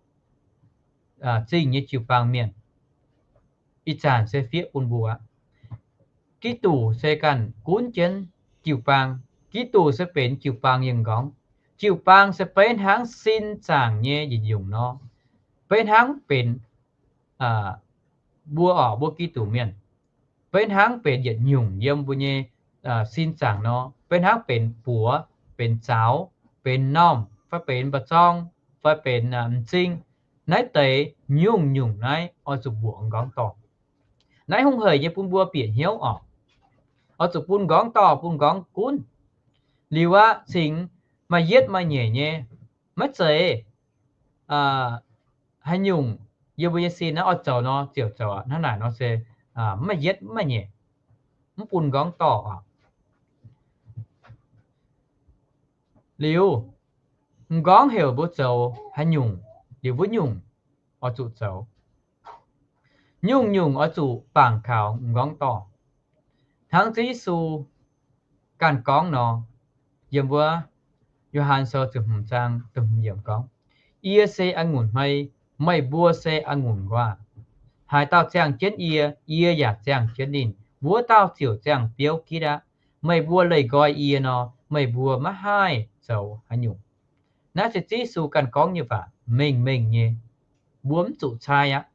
zingh nyei jiu-baang mienh. Ih zanc se fiev bun mbuo aqv. Giduc se ganh gunv jienv jiu-baang. Giduc se benx jiu-baang nyei m'nqorngv. Jiu-baang se beiv hnangv sin zaangc nyei yietc nyungc nor, beiv hnangv benx mbuo orqc, mbuo Giduc mienh, beiv hnangv benx yietc nyungc yiem mbuo nyei sin zaangc nor, beiv hnangv benx buoz, benx zaux, benx normh, fai benx mba'zorng, fai benx m'zing. Naaiv deix nyungc-nyungc naaiv oix zuqc mbuoqc m'nqorngv dorh. Naaiv hungh haic nyei bun mbuo bieqc hnyouv orqc. Oix zuqc bun m'nqorngv dorh, bun m'nqorngv gunv. Liuz aqv, cingx maaih yietv maaih nyeic nyei. Maiv zeiz haaix nyungc yiem mbuo nyei sin naaiv oix zoux nor ziouc zoux aqv. Hnangv naaic nor se mv maaih yietv mv maaih nyeic, mv bun m'nqorngv dorh orqc. Liuz, m'nqorngv heuc mbuo zoux haaix nyungc, liuz wuov nyungc oix zuqc zoux. Nyungc-nyungc oix zuqc bangc kaux m'nqorngv dorh. Hnangv Ziouv Yesu ganh gorngv nor, yiem wuov Yo^han Sou ziepc hmz zaang da'hmz yiemc gorngv, Yie se a'ngunc hmei, meih mbuo se a'ngunc nquaah. Haaix dauh ziangh jienv yie, yie yaac ziangh jienv ninh, wuov dauh ziouc ziangh biouv gitv aqv. Meih mbuo leih nqoi yie nor, meih mbuo maiv haih zoux haaix nyungc. Naaiv se Ziouv Yesu ganh gorngv nyei waac, mengh mengh nyei. Mbuo mv zuqc cai aqv.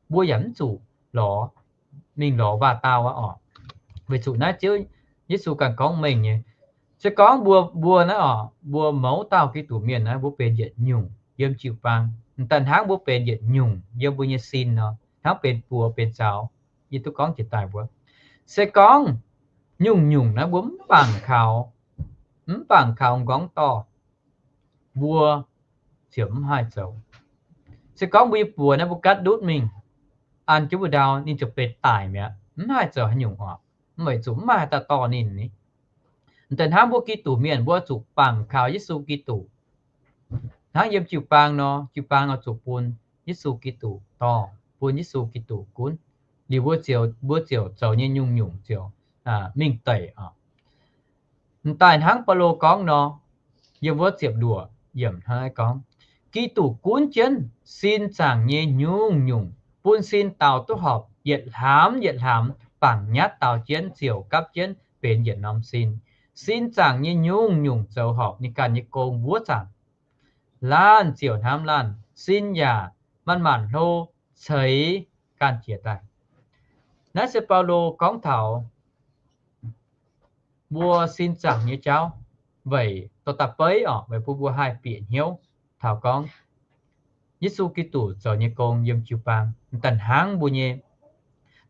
Mbuo yaac mv zuqc lorz, mingh lorz waac-daauh aqv orqc. Weic zuqc naaiv Ziouv Yesu ganh gorngv mengh nyei. Se gorngv mbuo, mbuo naaiv orqc, mbuo mouz dauh Giduc mienh naaiv, mbuo benx yietc nyungc yiem jiu-baang. M'daaih hnangv mbuo benx yietc nyungc yiem mbuo nyei sin nor, hnangv benx buoz benx zaux, yie duqv gorngv jiex daaih mbuo. Se gorngv Nyungc-nyungc naaiv mbuo mv bangc kaux, mv bangc kaux m'nqorngv dorh, mbuo ziouc mv haih zoux. Se gorngv mbuo nyei buoz naaiv mbuo gatv ndutv mingh, an jienv mbuo ndau ninh ziouc benx daic mi'aqv, mv haih zoux haaix nyungc oc. Mv weic zuqc mv maaih haaix dauh dorh ninh ni. Daaih hnangv mbuo Giduc mienh mbuo zuqc bangc kaux Yesu Giduc. Hnangv yiem jiu-baang nor, jiu-baang oix zuqc bun Yesu Giduc dorh, bun Yesu Giduc gunv, liuz mbuo ziouc, mbuo ziouc zoux nyei nyungc-nyungc ziouc mingh deic oc. M'daaih hnangv Baulo gorngv nor, yiem wuov ziepc luoqc yiemc hnangv naaiv gorngv, Giduc gunv jienv sin zaangc nyei nyungc-nyungc, bun sin daaux duqv horpc, yietc hlaamx yietc hlaamx bangc nyatv daaux jienv ziouc gapv jienv benx yietc norm sin. Sin zaangc nyei nyungc-nyungc zoux horpc ninh ganh nyei gong wuov zanc, laanh ziouc hnamv laanh, sin yaac manc-manc hlo ceix ganh jiex daaih. Naaiv se Baulo gorngv taux mbuo sin zaangc nyei jauv weic dorh daaih beiv oc, weic bun mbuo haih bieqc hnyouv taux gorngv Yesu Giduc zoux nyei gong yiem jiu-baang daaih hnangv mbuo nyei,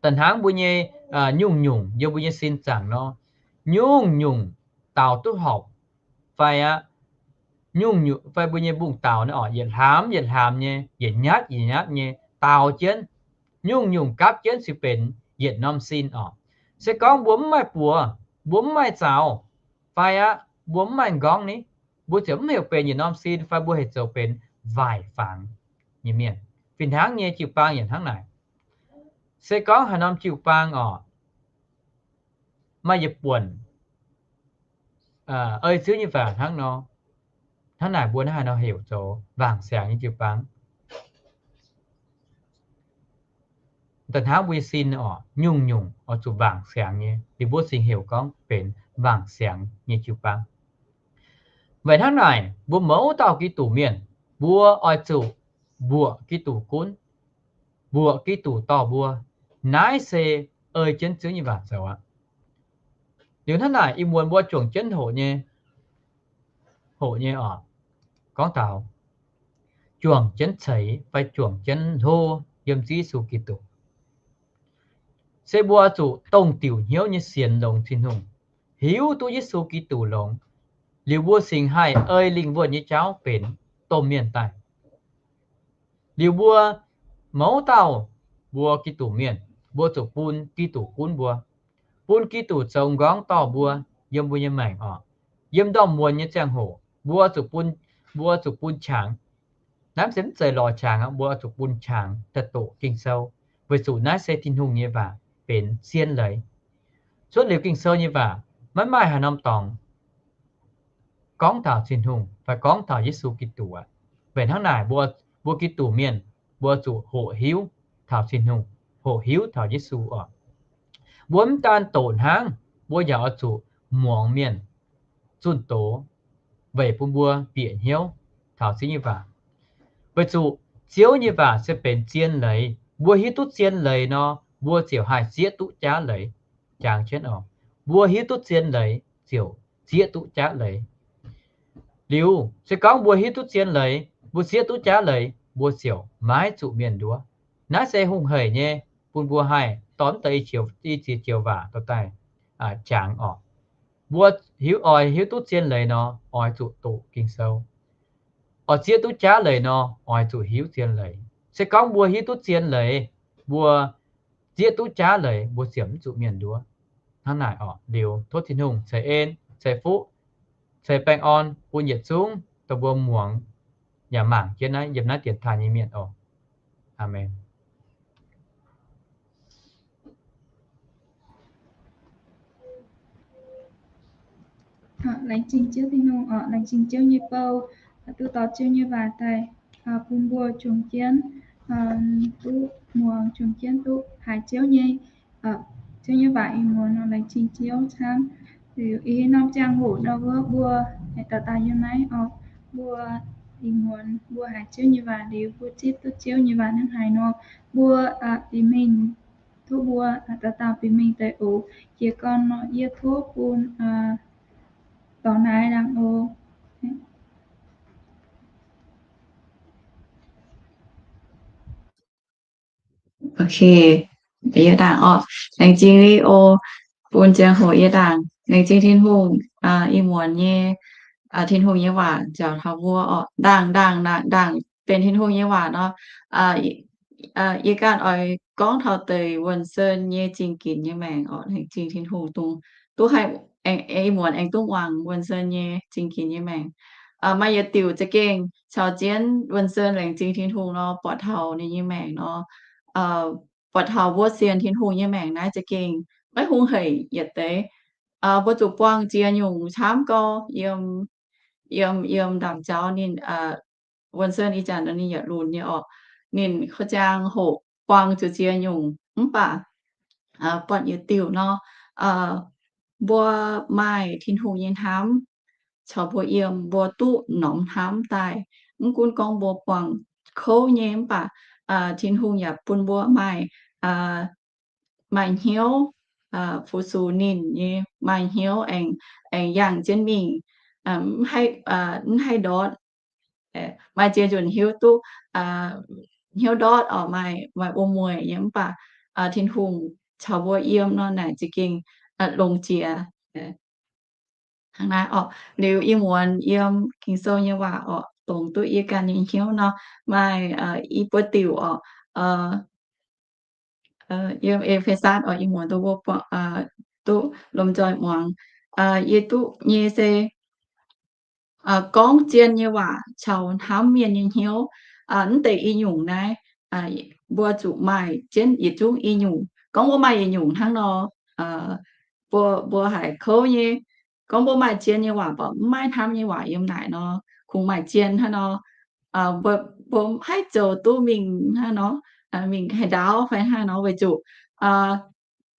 daaih hnangv mbuo nyei nyungc-nyungc yiem mbuo nyei sin zaangc nor, nyungc-nyungc daaux duqv horpc fai aqv, nyungc-nyungc fai mbuo nyei mbungv daaux naaiv oc, yietc hlaamx yietc hlaamx nyei, yietc nyatv yietc nyatv nyei daaux jienv, nyungc-nyungc gapv jienv se benx yietc norm sin oc. Se gorngv mbuo mv maaih buoz, mbuo mv maaih zaux, fai aqv mbuo mv maaih m'nqorngv ni, mbuo ziouc mv heuc benx yietc norm sin fai mbuo heuc zoux benx waaic fangx nyei mienh. Fih hnangv nyei jiu-baang yaac hnangv naaic. Se gorngv haaix norm jiu-baang oc, maaih yietc buonc ei Ziouv nyei waac hnangv nor, hnangv naaic mbuo naaiv haaix nor heuc zoux wangc siangx nyei jiu-baang? Daaih hnangv mbuo nyei sin oc, nyungc-nyungc oix zuqc wangc siangx nyei, liuz mbuo cingx heuc gorngv benx wangc siangx nyei jiu-baang. Weic hnangv naaic mbuo mouz dauh Giduc mienh, mbuo oix zuqc mbuoqc Giduc gunv, mbuoqc Giduc dorh mbuo. Naaiv se ei jienv Ziouv nyei waac zoux aqv. Liuz hnangv naaic ih muonz mbuo juangc jienv hoqc nyei, hoqc nyei oc, gorngv taux juangc jienv ceix fai juangc jienv hlo yiem Ziouv Yesu Giduc. Se mbuo zuqc dongh diuc hnyouv nyei sienx longx Tin-Hungh, hiuv duqv Yesu Giduc longx, liuz mbuo cingx haih ei lingh wuonh nyei jauv benx domh mienh daaih. Liuz mbuo mouz dauh mbuo Giduc mienh, mbuo zuqc bun Giduc gunv mbuo, bun Giduc zoux m'nqorngv dorh mbuo yiem mbuo nyei maengc oc. Yiem ndorm muonz nyei ziangh hoc mbuo zuqc bun, mbuo zuqc bun qangx. Naaiv se mv zeiz lorz qangx aqv, mbuo zuqc bun qangx daaih doqc Ging-Sou, weic zuqc naaiv se Tin-Hungh nyei waac benx zien leiz. Cuotv liuz Ging-Sou nyei waac maiv maaih haaix norm dorngx gorngv taux Tin-Hungh fai gorngv taux Yesu Giduc aqv. Weic hnangv naaic mbuo, mbuo Giduc mienh, mbuo zuqc hoqc hiuv taux Tin-Hungh, hoqc hiuv taux Yesu oc. Mbuo mv daan doqc hnangv, mbuo yaac oix zuqc muangx mienh zunh doz weic bun mbuo bieqc hnyouv taux Ziouv nyei waac. Weic zuqc Ziouv nyei waac se benx zien leiz. Mbuo hiuv duqv zien leiz nor, mbuo ziouc haih zieqv duqv jaav leiz. Jangx jienv oc, mbuo hiuv duqv zien leiz ziouc zieqv duqv jaav leiz. Liuz se gorngv mbuo hiuv duqv zien leiz, mbuo zieqv duqv jaav leiz, mbuo ziouc maiv zuqc mienh nduov. Naaiv se hungh haic nyei, bun mbuo haih dorh mv deix i ziex joux waac dorh daaih jangx oc. Mbuo hiuv, oix hiuv duqv zien leiz nor, oix zuqc doqc Ging-Sou. Oix zieqv duqv jaav leiz nor, oix zuqc hiuv zien leiz. Se gorngv mbuo hiuv duqv zien leiz, mbuo zieqv duqv jaav leiz, mbuo ziouc mv zuqc mienh nduov. Hnangv naaic oc. Liuz tov Tin-Hungh ceix en, ceix fuqv, ceix baengh orn bun yietc zungv dongh mbuo muangx yaac mangc jienv naaiv yiem naaiv dienx taaih nyei mienh oc. Aamen. Laengz zingh Ziouv Tin-Hungh oc, laengz zingh Ziouv nyei bou, duqv dorh Ziouv nyei waac daaih bun mbuo juangc jienv duqv muangx, juangc jienv duqv haiz Ziouv nyei, Ziouv nyei waac ih muonz nor, laengz zingh Ziouv camv. Liuz ih norm ziangh hoc nor wuov mbuo haiz dauh dauh yiem naaiv oc, mbuo ih muonz mbuo haiz Ziouv nyei waac liuz, mbuo zipv duqv Ziouv nyei waac hnangv haaix nor, mbuo bieqc mingh, tov mbuo dauh dauh bieqc mingh daaih oc. Jiez gorn nor yie tov bun dorc naaiv laangz oc. Ok, yie dangh oc. Laengz zingh oc. Bun ziangh hoc yie ndaangc laengz zingh Tin-Hungh, ih muonz nyei Tin-Hungh nyei waac nziaauc taux mbuo oc. Ndaangc, ndaangc, ndaangc, ndaangc benx Tin-Hungh nyei waac nor, yie ganh oix gorngv taux deix Wuonh Sen nyei zingh ginx nyei maengc oc. Laengz zingh Tin-Hungh dongh duqv haih, ih muonz aengx duqv muangx Wuonh Sen nyei zingh ginx nyei maengc. Maaih yietc diuc za'gengh caux jienv Wuonh Sen laengz zingh Tin-Hungh nor, buatc taux ninh nyei maengc nor, buatc taux mbuo sienx Tin-Hungh nyei maengc naaiv za'gengh maiv hungh hec yietc deix. Mbuo zuqc buangh ziex nyungc camv gau, yiem, yiem, yiem ndaamv-jaux ninh, Wuonh Sen ih zanc ninh yietc lunx nyei oc. Ninh ka'jang hoqc buangh zuqc ziex nyungc mv baac buatc yietc diuc nor, mbuo maaih Tin-Hungh nyei hnamv caux mbuo yiem, mbuo duqv norm hnamv daaih. Mv gunv gorngv mbuo buangh kouv nyei mv baac Tin-Hungh yaac bun mbuo maaih, maaih hnyouv fu-sux ninh nyei, maaih hnyouv aengx, aengx yangh jienv mingh, mv haih ndortv. Maaih ziex nzunc hiuv duqv hnyouv ndortv oc, maaih, maaih wuom-mueic nyei mv baac Tin-Hungh caux mbuo yiem nor naaic za'gengh longx jiex. Hnangv naaiv oc. Liuz ih muonz yiem Ging-Sou nyei waac oc, dongh duqv yie ganh nyei hnyouv nor, maaih i buo diuc oc, yiem E^fe^satv oc, ih muonz duqv mbuo duqv lomh nzoih muangx. Yie duqv nyei se gorngv zien nyei waac caux hnamv mienh nyei hnyouv. Mv deix i nyungc naaiv mbuo zuqc maaih jienv yietc zungv i nyungc. Gorngv mbuo maaih yietc nyungc hnangv nor, mbuo, mbuo haiz kouv nyei. Gorngv mbuo maaih zien nyei waac mv baac mv maaih hnamv nyei waac yiem naaic nor, kungx maaih zien hnangv nor, mbuo, mbuo haih zoux duqv mingh hnangv nor, mingh haih ndaauv fai hnangv nor weic zuqc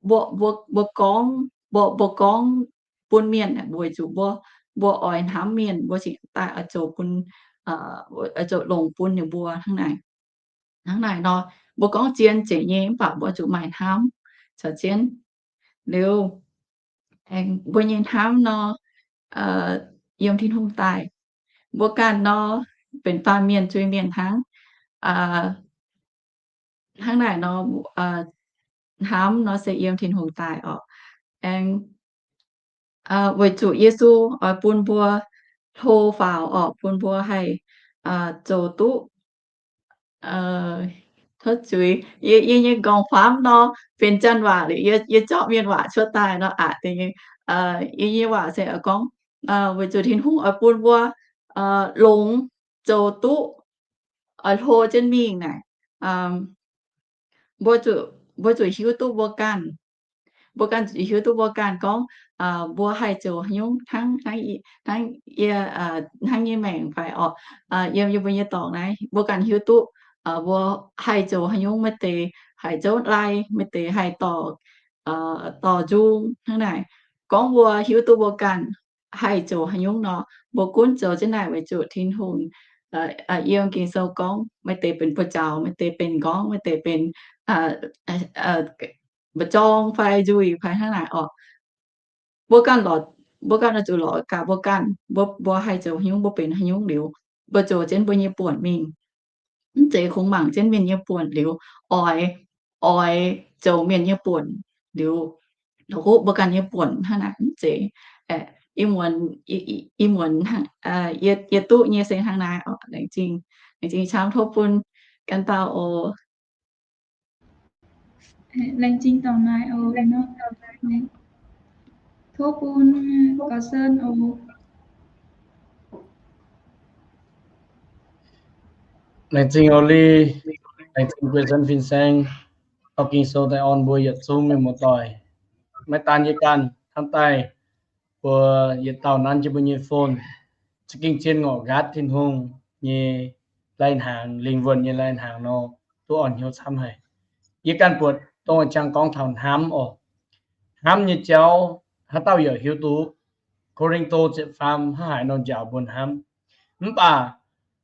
mbuo, mbuo, mbuo gorngv, mbuo, mbuo gorngv bun mienh weic zuqc mbuo, mbuo oix hnamv mienh, mbuo cingx daaih oix zoux bun, oix zoux longx bun ninh mbuo hnangv naaic. Hnangv naaic nor, mbuo gorngv zien zeiz nyei mv baac mbuo zuqc maaih hnamv caux jienv. Liuz, aengx mbuo nyei hnamv nor, yiem Tin-Hungh daaih. Mbuo ganh nor, benx baamh mienh zuiz-mienh hnangv. Hnangv naaic nor, hnamv nor se yiem Tin-Hungh daaih oc. Aengx weic zuqc Yesu oix bun mbuo hlo faaux oc, bun mbuo haih zoux duqv, tov zuiz, yie, yie nyei nqorngv-famv nor benx Janx waac liuz, yie, yie zorqv Mienh waac cuotv daaih nor aqc. Yie nyei waac se oix gorngv, weic zuqc Tin-Hungh oix bun mbuo longx zoux duqv oix hlo jienv mingh naaic, mbuo zuqc, mbuo zuqc hiuv duqv mbuo ganh, mbuo ganh zuqc hiuv duqv mbuo ganh gorngv mbuo haih zoux haaix nyungc hnangv, hnangv yie, hnangv nyei maengc fai oc, yiem, yiem mbuo nyei dorngx naaiv mbuo ganh hiuv duqv mbuo haih zoux haaix nyungc, maaih deix haih zouv lai, maaih deix haih dorh, dorh nzung hnangv naaic. Gorngv mbuo hiuv duqv mbuo ganh haih zoux haaix nyungc nor, mbuo gunv zoux jienv naaic weic zuqc Tin-Hungh yiem Ging-Sou gorngv maaih deix benx buoz-zaux, maaih deix benx nqorngv, maaih deix benx mba'zorng fai nzuih fai hnangv naaic oc. Mbuo ganh lorz, mbuo ganh oix zuqc lorz gaax mbuo ganh, mbuo, mbuo haih zoux haaix nyungc, mbuo benx haaix nyungc liuz, mbuo zoux jienv mbuo nyei buonc mingh. Mv zeiz kungx mangc jienv mienh nyei buonc liuz, oix, oix zoux mienh nyei buonc liuz, la'kuqv mbuo ganh nyei buonc hnangv naaic mv zeiz. Ih muonz, ih muonz yie, yie duqv nyei se hnangv naaiv oc. Laengz zingh, laengz zingh camv, tov bun ganh dauh oc. Laengz zingh dorngx naaiv oc. Tov bun Gauv Sen oc. Laengz zingh oc Li, laengz zingh Gauv Sen fin-saeng, auv Ging-Sou daaih orn mbuo yietc zungv mienh muoz-doic. Maiv daan yie ganh, hnamv daaih mbuo yietc dauh nanv jienv mbuo nyei phone, za'gengh zien ngorc nqaatv Tin-Hungh nyei lai-hnaangx, lingh wuonh nyei lai-hnaangx nor, duqv orn hnyouv camv haic. Yie ganh buatc dongh jangx gorngv taux hnamv oc. Hnamv nyei jauv, haaix dauh yaac hiuv duqv. Ko^lin^to ziepc faam hnangv haaix nor njaaux mbuo hnamv. Mv baac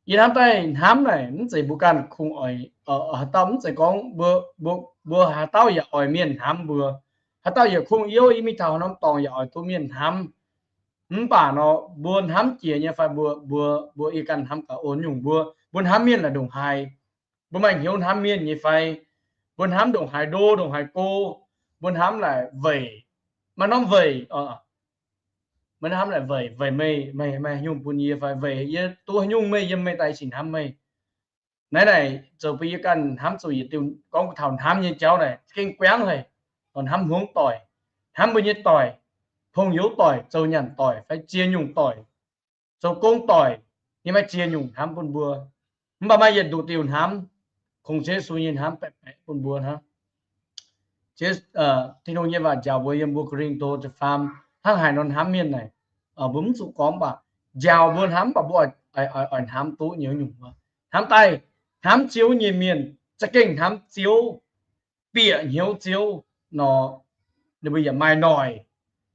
yie hnamv daaih hnamv naaic mv zeiz mbuo ganh kungx oix, haaix dauh mv zeiz gorngv mbuo, mbuo, mbuo haaix dauh yaac oix mienh hnamv mbuo. Haaix dauh yaac kungx youh yie mingh taux haaix norm dorngx yaac oix duqv mienh hnamv. Mv baac nor, mbuo hnamv jiex nyei fai mbuo, mbuo, mbuo yie ganh hnamv gaax o nyungc mbuo, mbuo hnamv mienh laaix ndongc haaix? Mbuo maaih hnyouv hnamv mienh nyei fai? Mbuo hnamv ndongc haaix ndo, ndongc haaix go? Mbuo hnamv laaix weic maaih norm weic, maaih norm hnamv naaic weic, weic meih, meih, meih haaix nyungc bun yie fai weic yie duqv haaix nyungc meih yiem meih daaih cingx hnamv meih. Naaiv naaic zoux bun yie ganh hnamv zuqc yietc diuh gorngv taux hnamv nyei jauv naaic gengh guangv haic. Hnamv hmuangv doic, hnamv mbuo nyei doic, pong-youz doic, zoux nyanc doic fai ziex nyungc doic, zoux gong doic, yie maaih ziex nyungc hnamv bun mbuo. Mv baac maaih yietc nduqc diuh hnamv, kungx Yesu nyei hnamv baeqc baeqc bun mbuo hnangv. Tin-Hungh nyei waac njaaux mbuo yiem mbuo Ko^lin^to da'faam hnangv haaix nor hnamv mienh naaic, mbuo mv zuqc gorngv baac njaaux mbuo hnamv, mv baac mbuo oix hnamv duqv nyei nyungc wuov. Hnamv daaih, hnamv Ziouv nyei mienh za'gengh hnamv Ziouv, bieqc hnyouv Ziouv nor, ninh mbuo yaac maaih noic.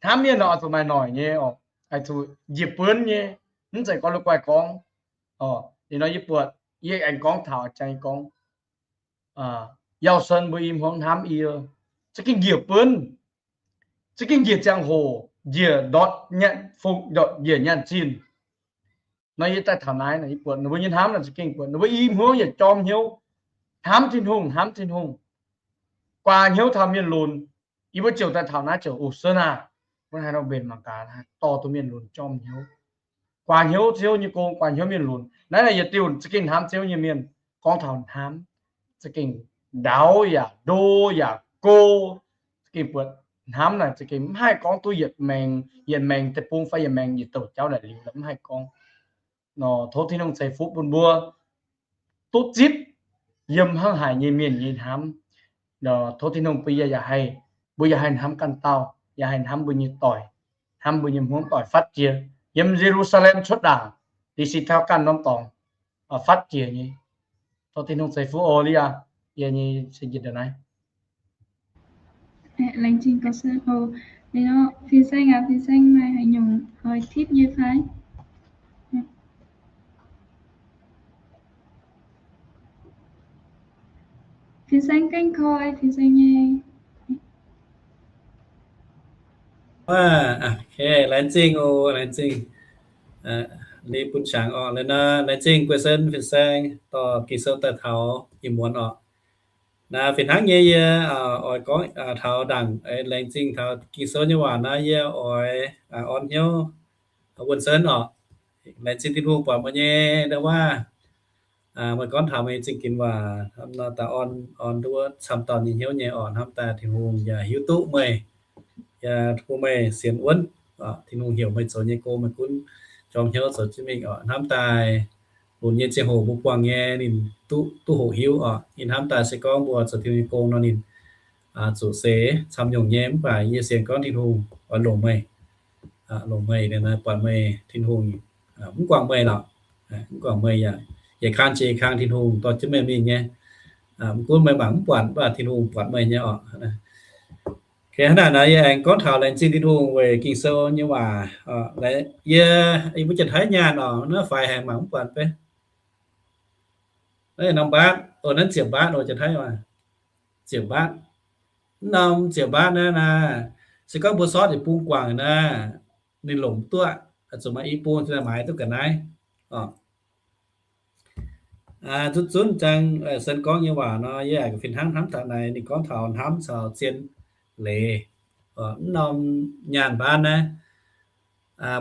Hnamv mienh nor oix zuqc maaih noic nyei oc, oix zuqc njiec buonv nyei, mv zeiz gorngv la'guaih gorngv. Ninh nor yie buatc, yie aengx gorngv taux jang gorngv, Yauh Sen mbuo i hmuangv hnamv yie, za'gengh njiec buonv, za'gengh njiec ziangh hoc, njiec ndortv, njiec nyaanh zinh. Nor yie daaih taux naaiv, yie buatc ninh mbuo nyei hnamv naaic za'gengh buatc ninh mbuo i hmuangv yietc jorm hnyouv hnamv Tin-Hungh, hnamv Tin-Hungh, guaax hnyouv taux mienh lunx. Yie mbuo ziouc daaih taux naaiv ziouc, o, Sen aah, mbuo haaix nor mbenc mangc gaax, dorh duqv mienh lunx jorm hnyouv, guaax hnyouv Ziouv nyei gong, guaax hnyouv mienh lunx. Naaiv naaic yietc diuh za'gengh hnamv Ziouv nyei mienh gorngv taux hnamv, za'gengh ndaauv yaac ndo yaac go, za'gengh buatc hnamv naaic za'gengh mv haih gorngv duqv yietc maengx, yietc maengx deic-bung fai yietc maengx yietc douc jauv naaic liuz mv haih gorngv. Nor tov Tin-Hungh ceix fuqv bun mbuo duqv zipv yiem hnangv haaix nyei mienh nyei hnamv. Nor tov Tin-Hungh bun yie yaac haih, mbuo yaac haih hnamv ganh dauh, yaac haih hnamv mbuo nyei doic, hnamv mbuo nyei hmuangv doic fatv jiex yiem Ye^lu^saa^lem cuotv ndaangc, da'sic taux ganh norm dorngx, fatv jiex nyei. Tov Tin-Hungh ceix fuqv oc. Liuz yie nyei se jiex ndongc naaiv. Laengz zingh gauh sân oc. Liuz nor, Fin Saeng aac, Fin Saeng maaih haaix nyungc oix tipv nyei fai? Fin Saeng gaengh koi, Fin Saeng nyei. Laengz zingh oc, laengz zingh. Liuz bun qangx oc. Liuz nor, laengz zingh guei sen Fin Saeng dorh Ging-Sou daaih taux ih muonz oc. Naaiv fih hnangv nyei yie oix gorngv taux ndaangc, laengz zingh taux Ging-Sou nyei waac naaiv yie oix orn hnyouv wuonh senv oc. Laengz zingh Tin-Hungh buatc meih nyei ndau waac. Meih gorngv taux meih zingh ginx waac nor, daaih orn, orn duqv camv dauh nyei hnyouv nyei oc. Hnamv daaih Tin-Hungh yaac hiuv duqv meih, yaac bun meih sienx wuonv. Tin-Hungh heuc meih zoux nyei gong meih gunv jorm hnyouv zoux jienv mingh oc. Hnamv daaih lunx nyei ziangh hoc mbuo buangh nyei ninh duqv, duqv hoqc hiuv oc. Ninh hnamv daaih se gorngv mbuo zoux Tin-Hungh nyei gong nor ninh zuqc seix camv nyungc nyei, mv baac yie sienx gorngv Tin-Hungh oix longc meih, longc meih buatc meih Tin-Hungh mv guangc meih lorqc, mv guangc meih yaac, yaac kang jiex kang Tin-Hungh dorh jienv meih mingh nyei. Mv gunv meih mangc mv buatc, mv baac Tin-Hungh buatc meih nyei oc. Hnangv naaic nor yie aengx gorngv taux laengz zingh Tin-Hungh weic Ging-Sou nyei waac. Yie, yie mbuo Janx-Taiv nyaanh oc, naaiv faix haic mangc mv buatc beiv. Norm mbaatv, o, naaiv ziepc mbaatv, o, Janx-Taiv waac, ziepc mbaatv. Mv norm ziepc mbaatv naaiv naaic, se gorngv mbuo sortv yietc bung guangc naaic, ninh longc duqv, zuqc maaih i bung maaiz duqv ga'naaiv. Zunv zunv jangx sen gorngv nyei waac nor, yie fih hnangv hnamv taux naaic, ninh gorngv taux hnamv caux zien leiz. Mv norm nyaanh mbaatv naaiv,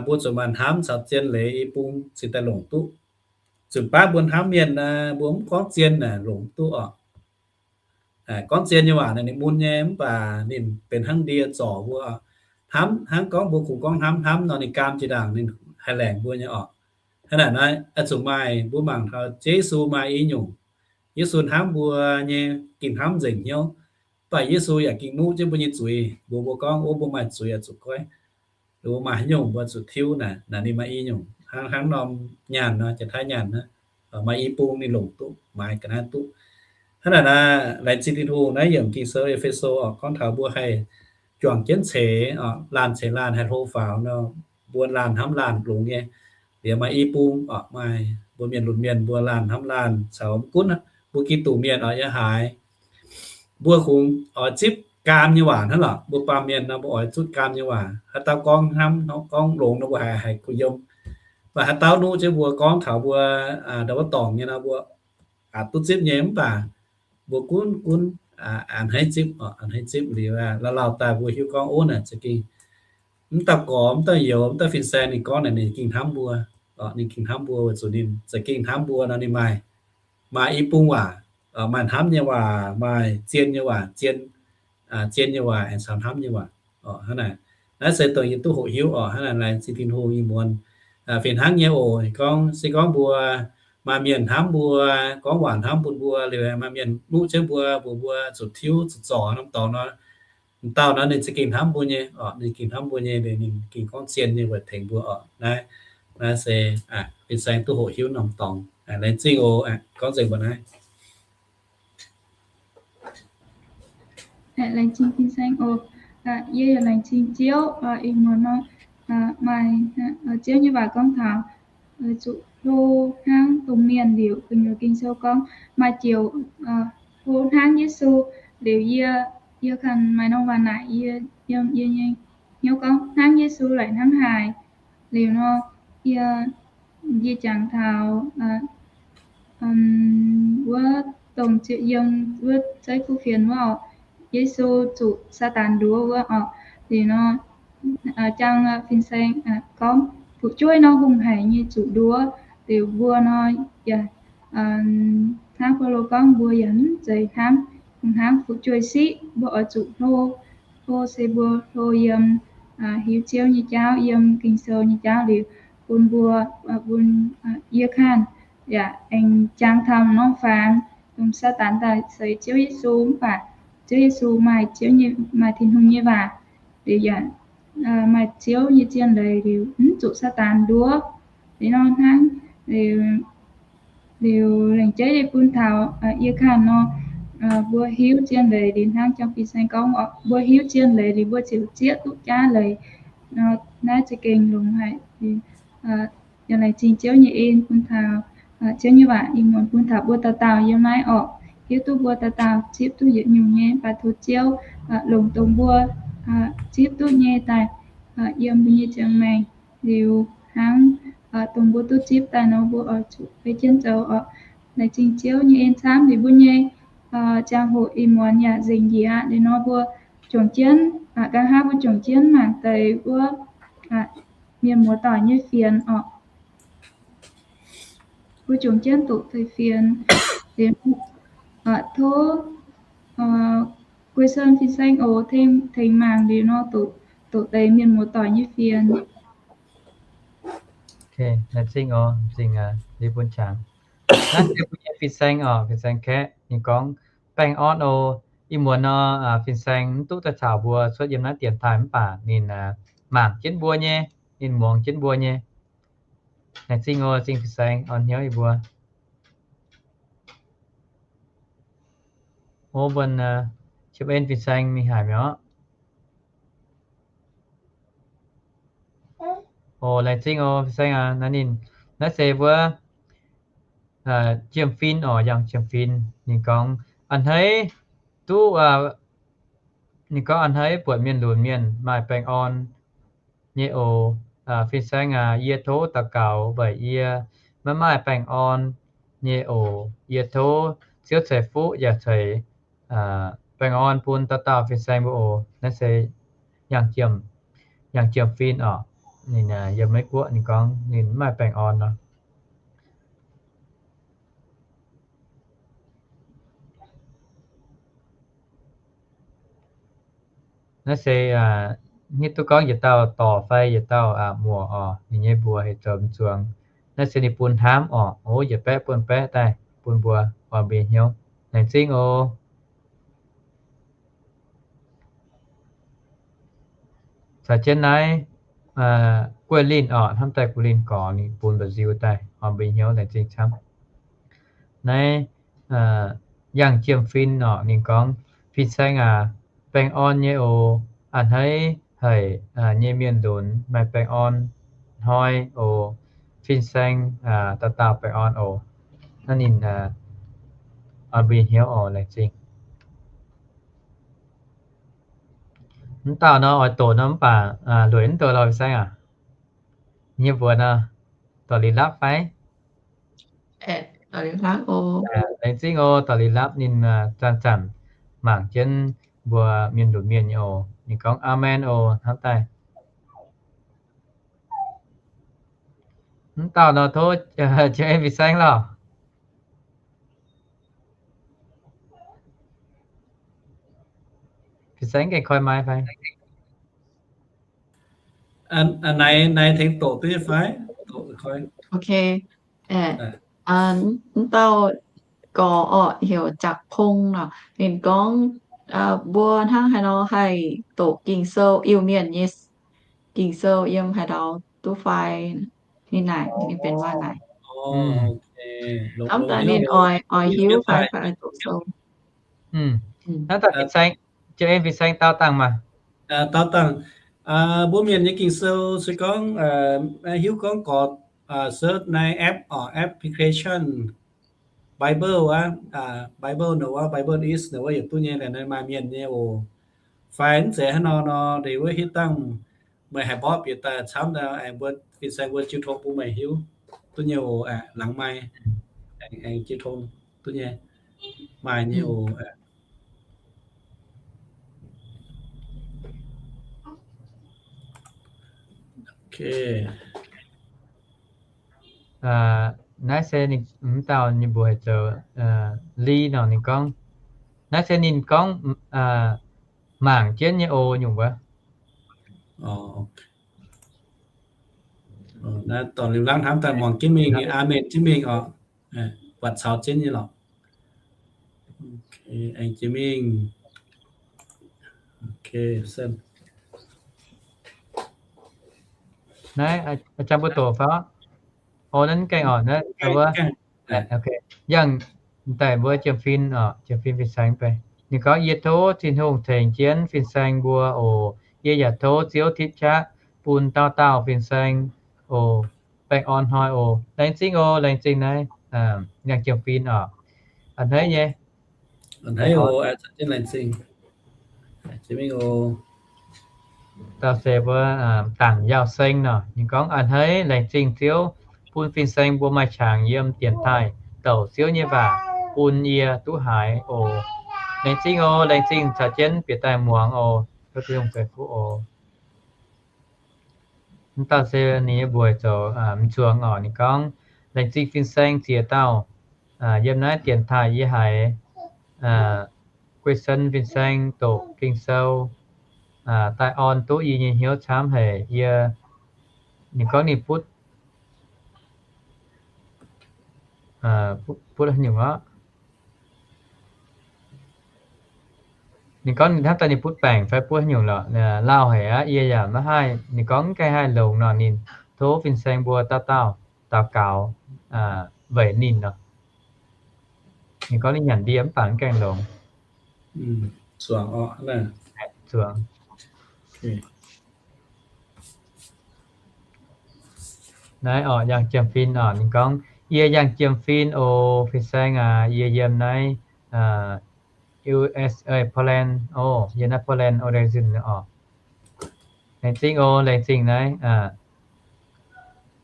mbuo zuqc maaih hnamv caux zien leiz i bung cingx daaih longc duqv. Zunc baav mbuo hnamv mienh, mbuo mv gorngv zien naaic longc mv duqv oc. Gorngv zien nyei waac naaic ninh mun nyei, mv baac ninh benx hnangv ndie zorc mbuo. Hnamv, hnangv gorngv mbuo kungx gorngv hnamv hnamv nor, ninh gaam jiex ndaangc ninh haih laengc mbuo nyei oc. Hnangv naaic nor, zuqc maaih, mbuo mangc taux Ziouv Yesu maaih i nyungc. Yesu hnamv mbuo nyei, ging hnamv nzengc hnyouv. Mv baac Yesu yaac ging nuqv jienv mbuo nyei zuiz, mbuox mbuo gorngv, ov, mbuo maaih zuiz oix zuqc goiv. Mbuo maaih haaix nyungc mbuo zuqc tiuv naaic, naaic ninh maaih i nyungc. Hnangv, hnangv norm nyaanh nor, Janx-Taiv nyaanh naaiv, maaih i bung ninh longc duqv, maaiz ga'naaiv duqv. Hnangv naaic nor, laengz zingh Tin-Hungh naaiv yiemc Ging-Sou E^fe^so oc, gorngv taux mbuo haih juangc jienv ceix oc, laanh ceix laanh haih hlo faaux nor, mbuo laanh hnamv laanh longx nyei. Liuz maaih i bung oc, maaih mbuo mienh lunx mienh mbuo laanh hnamv laanh caux mv gunv mbuo Giduc mienh oc yaac haaix. Mbuo kungx oix zipv gaam nyei waac hnangv lorqc. Mbuo baamh mienh nor mbuo oix zutv gaam nyei waac. Haaix dauh gorngv hnamv, gorngv longx nor mbuo haiz, haiz kuh yiem. Mv baac haaix dauh nuqv jienv mbuo gorngv taux mbuo ndau wuov dorngc nyei nor mbuo aqc duqv zipv nyei. Mv baac mbuo gunv gunv a'hneiv zipv oc, a'hneiv zipv liuz, lauh lauh daaih mbuo hiuv gorngv, ov, naaic za'gengh mv dauh gorx, mv dauh youz, mv dauh fin-saeng ninh gorngv naaic ninh gengh hnamv mbuo oc, ninh gengh hnamv mbuo weic zuqc ninh za'gengh hnamv mbuo nor ninh maaih, maaih i bung waac, maaih hnamv nyei waac, maaih zien nyei waac, zien, zien nyei waac aengx caux hnamv nyei waac oc. Hnangv naaic, naaiv se dongh yie duqv hoqc hiuv oc. Hnangv naaic laengz zingh Tin-Hungh ih muonz fih hnangv nyei oc. Gorngv se gorngv mbuo maaih mienh hnamv mbuo, gorngv waac hnamv bun mbuo liuz, maaih mienh nuqv jienv mbuo, mbuox mbuo zuqc tiuv zuqc zorc norm dorngx nor, m'dauh nor ninh za'gengh hnamv mbuo nyei oc, ninh gengh hnamv mbuo nyei, ninh gengh gorngv zien nyei weic tengx mbuo oc. Naaiv, naaiv se fin-saeng duqv hoqc hiuv norm dorngx. Laengz zingh oc. Gorngv nzengc mbuo naaiv. Laengz zingh fin-saeng oc. Yie yaac laengz zingh Ziouv ih muonz nor, maaih Ziouv nyei waac gorngv taux zuqc hlo hnangv dongh mienh liuz, Ging-Sou gorngv maaih joux hlo hnangv Yesu. Liuz yie, yie ganh maaih norm waac naaic, yie, yie, yie nyei hnyouv gorngv hnangv Yesu laaic hnangv haaix. Liuz nor, yie, yie jangx taux wuov dongh yiem wuov zeiv kuv fienx wuov oc, Yesu zuqc Saadaan nduov wuov oc. Liuz nor, jang fin-saeng gorngv fu'jueiv nor hungh haic nyei zuqc nduov. Liuz mbuo nor yaac hnangv Baulo gorngv mbuo yaac mv zeiz hnamv, kungx hnamv fu'jueiv siqv. Mbuo oix zuqc hlo, hlo se mbuo hlo yiem hiuv Ziouv nyei jauv, yiem Ging-Sou nyei jauv liuz, bun mbuo, bun yie ganh yaac aengx jangx taux norm fangx, dongh Saadaan daaih seix Ziouv Yesu mv baac Ziouv Yesu maaih Ziouv nyei, maaih Tin-Hungh nyei waac, liuz yaac maaih Ziouv nyei zien leiz liuz mv zuqc Saadaan nduov. Liuz nor hnangv, liuz, liuz laengz jeiv yie bun taux yie ganh nor, mbuo hiuv zien leiz liuz hnangv jang fin-saeng gorngv oc, mbuo hiuv zien leiz liuz mbuo ziouc zieqv duqv jaav leiz. Naaiv za'gengh longx haic. Yaac laengz zingh Ziouv nyei en bun taux, Ziouv nyei waac ih muonz bun taux mbuo dauh dauh yiem naaiv orqc. Hiuv duqv mbuo dauh dauh zipv duqv yietc nyungc nyei, mv baac tov Ziouv longc dongh mbuo zipv duqv nyei daaih yiem mbuo nyei ziangh maengc. Liuz hnangv dongh mbuo duqv zipv daaih nor, mbuo oix zuqc fei jienv zoux orqc. Laengz zingh Ziouv nyei en camv liuz mbuo nyei ziangh hoc ih muonz yaac nzengc njiec aqv. Liuz nor mbuo juangc jienv, nqa'haav mbuo juangc jienv mangc deix wuov mienh muoz-doic nyei fienx orqc. Mbuo juangc jienv doqc deix fienx. Liuz tov Guei Sen fin-saeng oc, tengx mangc liuz nor doqc deix mienh muoz-doic nyei fienx. Laengz zingh oc, zingh liuz bun qangx. Naaiv se mbuo nyei fin-saeng oc, fin-saeng kaeqv ninh gorngv, baengh orn oc. Ih muonz nor fin-saeng mv duqv daaih caux mbuo cuotv yiem naaiv dienx taaih mv baac ninh mangc jienv mbuo nyei, ninh muangx jienv mbuo nyei. Laengz zingh oc, zingh fin-saeng orn hnyouv yie mbuo. O, mbuo qiemx en fin-saeng mingh haaix mi'aqv. O, laengz zingh oc, fin-saeng aac. Naaiv ninh, naaiv se wuov Jiem Fin oc, Yangh Jiem Fin. Ninh gorngv a'hneiv duqv, ninh gorngv a'hneiv buatc mienh lunx mienh maaih baengh orn nyei oc. Fin-saeng aac, yie tov daux gaux weic yie maiv maaih baengh orn nyei oc. Yie tov Ziouv ceix fuqv yaac ceix baengh orn bun dauh dauh fin-saeng mbuo oc. Naaiv se Yangh Jiem, Yangh Jiem Fin oc. Ninh yiem Meiv Guoqv, ninh gorngv ninh mv maaih baengh orn nor. Naaiv se hiuv duqv gorngv yietc dauh dorc fai yietc dauh muoc oc, ninh nyei mbuox heuc zoux m'nzuonx. Naaiv se ninh bun hnamv oc. Ov, yietc baeqv buonv baeqv daaih bun mbuo oix mbuo hnyouv. Laengz zingh oc. Caux jienv naaiv Guoqv Linh oc, hnamv daaih Guoqv Linh gorx ninh bun mba'nziu daaih oix mbuo hnyouv, laengz zingh camv. Naaiv Yangh Jiem Fin oc, ninh gorngv, fin-saeng aac, baengh orn nyei oc. A'hneiv haic nyei mienh lunx maaih baengh orn hnoi oc. Fin-saeng dauh dauh baengh orn oc. Naaiv ninh oix mbuo hnyouv oc, laengz zingh. Mv dauh nor oix doqc nor mv baac lueic mv duqv lorz fin-saeng aac. Nyei mbuox nor, dorh liuz lapv fai? Laengz zingh oc, dorh liuz lapv ninh zanc-zanc mangc jienv mbuo mienh lunx mienh nyei oc. Ninh gorngv, Aamen oc, hnamv daaih. Mv dauh nor tov Jiem Fin-Saeng lorqc. Fin-Saeng gengh koi maiv fai? Naaiv, naaiv tengx doqc duqv nyei fai? Doqc koi. Ok. Mv dauh gorx orqc heuc Jaqv Pong nor, ninh gorngv mbuo hnangv haaix nor haih doqc Ging-Sou, Iu-Mienh nyei Ging-Sou yiem haaix ndau duqv fai? Ninh naaic, ninh benx waac naaic. Hnamv daaih ninh oix, oix hiuv fai, fai oix doqc sou. Hnamv daaih Fin-Saeng, Jiem Fin-Saeng dau dangh maah. Dau dangh. Mbuo mienh nyei Ging-Sou se gorngv hiuv gorngv gorx, surf naaiv app orqc, application, Bible aqv, Bible nor wuov, Bible is nor wuov yietc duqv nyei, naaiv maaih mienh nyei oc. Fai mv zeiz hnangv nor nor, ndeic wuov hitv dangh meih haih mborqv bieqc daaih camv daaih aengx mbuo Fin-Saeng mbuo jiu tong bun meih hiuv duqv nyei oc. Laangz maaih aengx jiu tong duqv nyei, maaih nyei oc. Naaiv se ninh, mv dauh ninh mbuox heuc zoux Li nor, ninh gorngv naaiv se ninh gorngv mangc jienv nyei oc nyungc wuov. Naaiv dorh liuz lamh hnamv daaih muangx jienv mingh, aamen jienv mingh oc. Buatc caux jienv nyei lorqc. Aengx jiex mingh. Naaiv, aa, jang mbuo doqc fai? O, naaiv gaengh oc, naaiv wuov. Yangh daaih mbuo Jiem Fin oc, Jiem Fin Fin-Saeng bei. Ninh gorngv, Yie tov Tin-Hungh tengx jienv fin-saeng mbuo oc. Yie yaac tov Ziouv tipv qaqv bun dauh dauh fin-saeng oc. Baengh orn hnoi oc. Laengz zingh oc, laengz zingh naaiv yangh Jiem Fin oc. A'hneiv nyei. Dauh se mbuo Dangc Yauh Seng nor, ninh gorngv, A'hneiv laengz zingh Ziouv bun fin-saeng mbuo maaih qangx yiem dienx taaih douc Ziouv nyei waac bun yie duqv haiz oc. Laengz zingh oc, laengz zingh caux jienv bieqc daaih muangx oc. Tov Tin-Hungh ceix fuqv oc. Mv dauh se ninh nyei mbuox zoux m'nzuonx oc. Ninh gorngv, Laengz zingh fin-saeng ziex dauh yiem naaiv dienx taaih. Yie haiz guei sen fin-saeng doqc Ging-Sou daaih orn duqv yie nyei hnyouv camv haic. Yie, ninh gorngv ninh butv, butv haaix nyungc oc. Ninh gorngv ninh hnamv daaih ninh butv baengc fai butv haaix nyungc lorqc, lauh haic aqv. Yie yaac maiv haih, ninh gorngv mv gaengh haih longx nor, ninh tov fin-saeng mbuo dauh dauh daux gaux weic ninh nor. Ninh gorngv ninh nyanc ndie mv baac mv gaengh longx. Naaiv oc, yangh Jiem Fin oc. Ninh gorngv, Yie yangh Jiem Fin oc, fin-saeng aac. Yie yiem naaiv U S A, Portland oc. Yiem naaiv Portland, Oregon oc. Laengz zingh oc, laengz zingh naaiv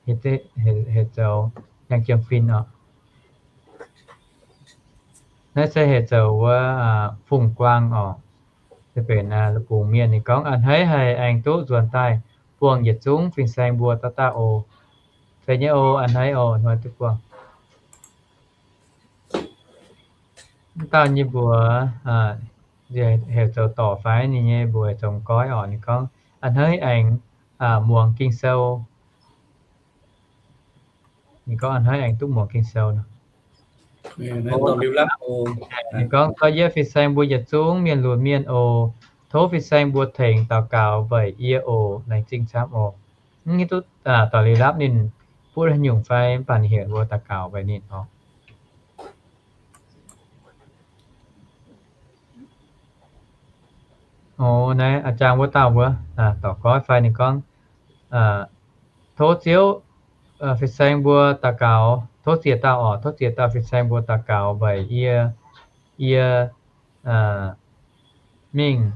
heuc zoux yangh Jiem Fin oc. Naaiv se heuc zoux wuov Fungx Guang oc. Se benx la'bungx mienh. Ninh gorngv, A'hneiv haic aengx duqv nzuonx daaih buangh yietc zungv fin-saeng mbuo dauh dauh oc. Fei nyei oc, a'hneiv oc, hnoi duqv buangh. Mv dauh nyei mbuox heuc zoux Dorc fai? Ninh nyei mbuox heuc zoux M'goiv oc. Ninh gorngv, A'hneiv aengx muangx Ging-Sou. Ninh gorngv, A'hneiv aengx duqv muangx Ging-Sou nor. Ninh gorngv, Koi yie fin-saeng mbuo yietc zungv mienh lunx mienh oc. Tov fin-saeng mbuo tengx daux gaux weic yie oc. Laengz zingh camv oc. Mv hiuv duqv dorh liuz lapv ninh butv haaix nyungc fai, mv baac ninh heuc mbuo daux gaux weic ninh oc. O, naaiv a'jang wuov dauh wuov, dorc goiv fai ninh gorngv, Tov Ziouv, fin-saeng mbuo daux gaux, tov ziex dauh oc, tov ziex dauh fin-saeng mbuo daux gaux weic yie, yie mingh.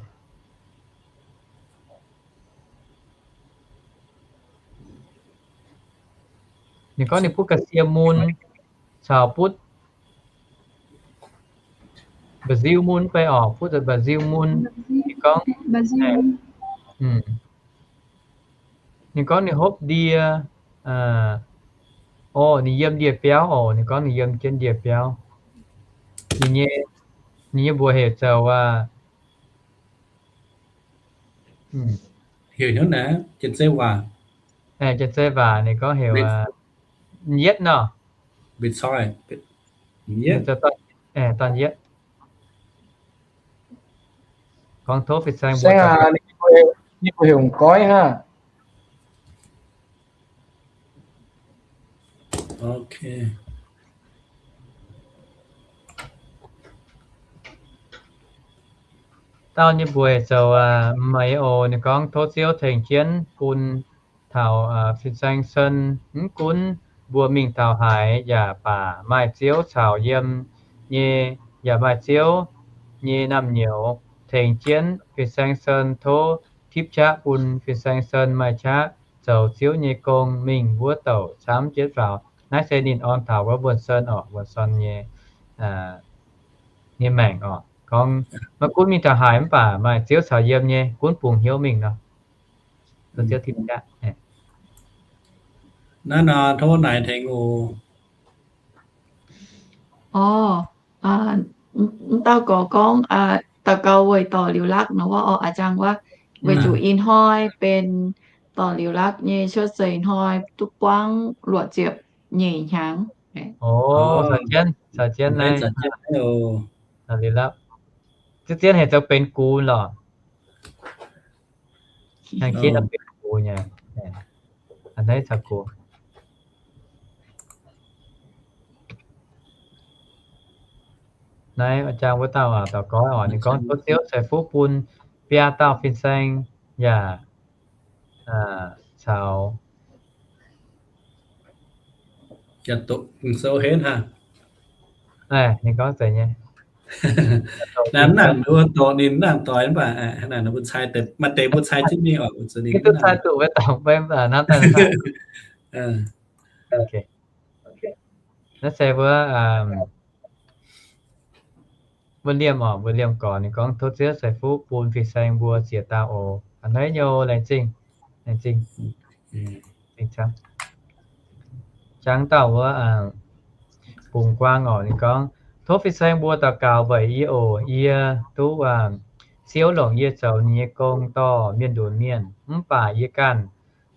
Ninh gorngv ninh butv ga'sie mun caux butv mba'nziu mun fai orqc, fuqv zoux mba'nziu mun. Ninh gorngv, ninh gorngv ninh hopv ndie, orqc, ninh yiem ndie-biauv orqc, ninh gorngv ninh yiem jienv ndie-biauv. Ninh nyei, ninh nyei mbuox heuc zoux, heuc hnyouv naaiv, Janx-Zei waac. Janx-Zei waac ninh gorngv heuc yietv nor. Dorn yietv. Gorngv tov fin-saeng mbuo, ninh mbuo heuc m'goiv hnangv. Dauh nyei mbuox zoux, maiv oc, ninh gorngv tov Ziouv tengx jienv bun taux fin-saeng Sen, mv gunv mbuo mingh taux haaix yaac baac maaih Ziouv caux yiem nyei, yaac maaih Ziouv nyei naamh nyouz tengx jienv fin-saeng Sen. Tov tipv qaqv bun fin-saeng Sen maaih qaqv zoux Ziouv nyei gong mingh wuov douc camv jienv faaux. Naaiv se ninh orn taux wuov Wuonh Sen orqc, Wuonh Sen nyei, nyei maengc orqc. Gorngv maiv gunv mingh taux haaix mv baac maaih Ziouv caux yiem nyei, gunv bungx hnyouv mingh nor. Naaiv nor tov naaic tengx oc. Orqc, mv dauh gorx gorngv daux gaux weic dorc liuz lakv nor wuov orqc, a'jang wuov, weic zuqc ih hnoi benx dorc liuz lakv nyei cuotv seix hnoi duqv buangv luoqc ziepc nyeic hnyangx. Caux jienv, caux jienv naaiv, dorc liuz lakv, zieqv zien hec zoux benx gux lorqc. Hnyangx-kitv benx gux nyei. Naaiv caux gux. Naaiv a'jang wuov dauh daux gaux oc, ninh gorngv tov Ziouv ceix fuqv bun biaa dauh fin-saeng yaac caux ninh gorngv zeiz nyei. Naaiv nangc mbuo doqc ninh nangc doix mv baac maaih deix mbuo cai jienv mingh oc, duqv cai duqv mbuo dorngc fai mv baac hnamv daaih. Naaiv se wuov, mbuo liemh oc, mbuo liemh gorx ninh gorngv tov Ziouv ceix fuqv bun fin-saeng mbuo ziex dauh oc. A'hneiv nyei, laengz zingh, laengz zingh. Jangx dauh wuov bungx guang oc, ninh gorngv, tov fin-saeng mbuo daux gaux weic yie oc. Yie duqv Ziouv longc yie zoux ninh nyei gong dorh mienh lunx mienh, mv baac yie ganh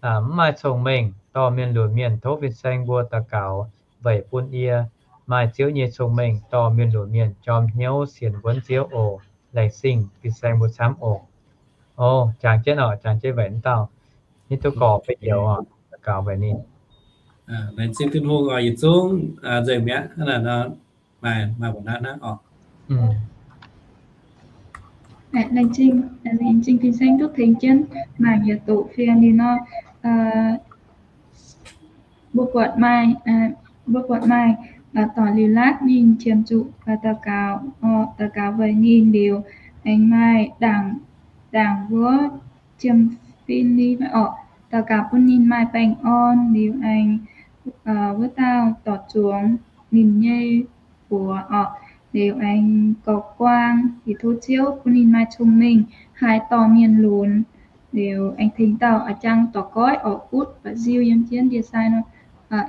mv maaih cong-mengh dorh mienh lunx mienh. Tov fin-saeng mbuo daux gaux weic bun yie maaih Ziouv nyei cong-mengh dorh mienh lunx mienh jorm hnyouv sienx wuonv Ziouv oc. Laengz zingh fin-saeng mbuo camv oc. O, jangx jienv oc, jangx jienv weic mv dauh, hiuv duqv gorx fei joux oc, daux gaux weic ninh. Laengz zingh Tin-Hungh oc, yietc zungv nzengc mi'aqv hnangv naaic nor, maaih, maaih mbuoqc naaiv hnangv oc. Laengz zingh, laengz zingh fin-saeng duqv tengx jienv mangc yietc doqc fien liuz nor, mbuo buatc maaih, mbuo buatc maaih dorc liuz lakv ninh qiemx zuqc daux gaux, daux gaux weic ninh liuz, aengx maaih ndaangc, ndaangc wuov jiem-fin ni orqc, daux gaux bun ninh maaih baengh orn liuz, aengx wuov dauh dorc zuangx ninh nyei buoz orqc, liuz aengx gorx guang, liuz tov Ziouv bun ninh maaih cong-mengh haih dorh mienh lunx, liuz aengx tengx dauh a'jang dorc goiv orqc, butv ba'nziu yiem jienv ndie-sai nor.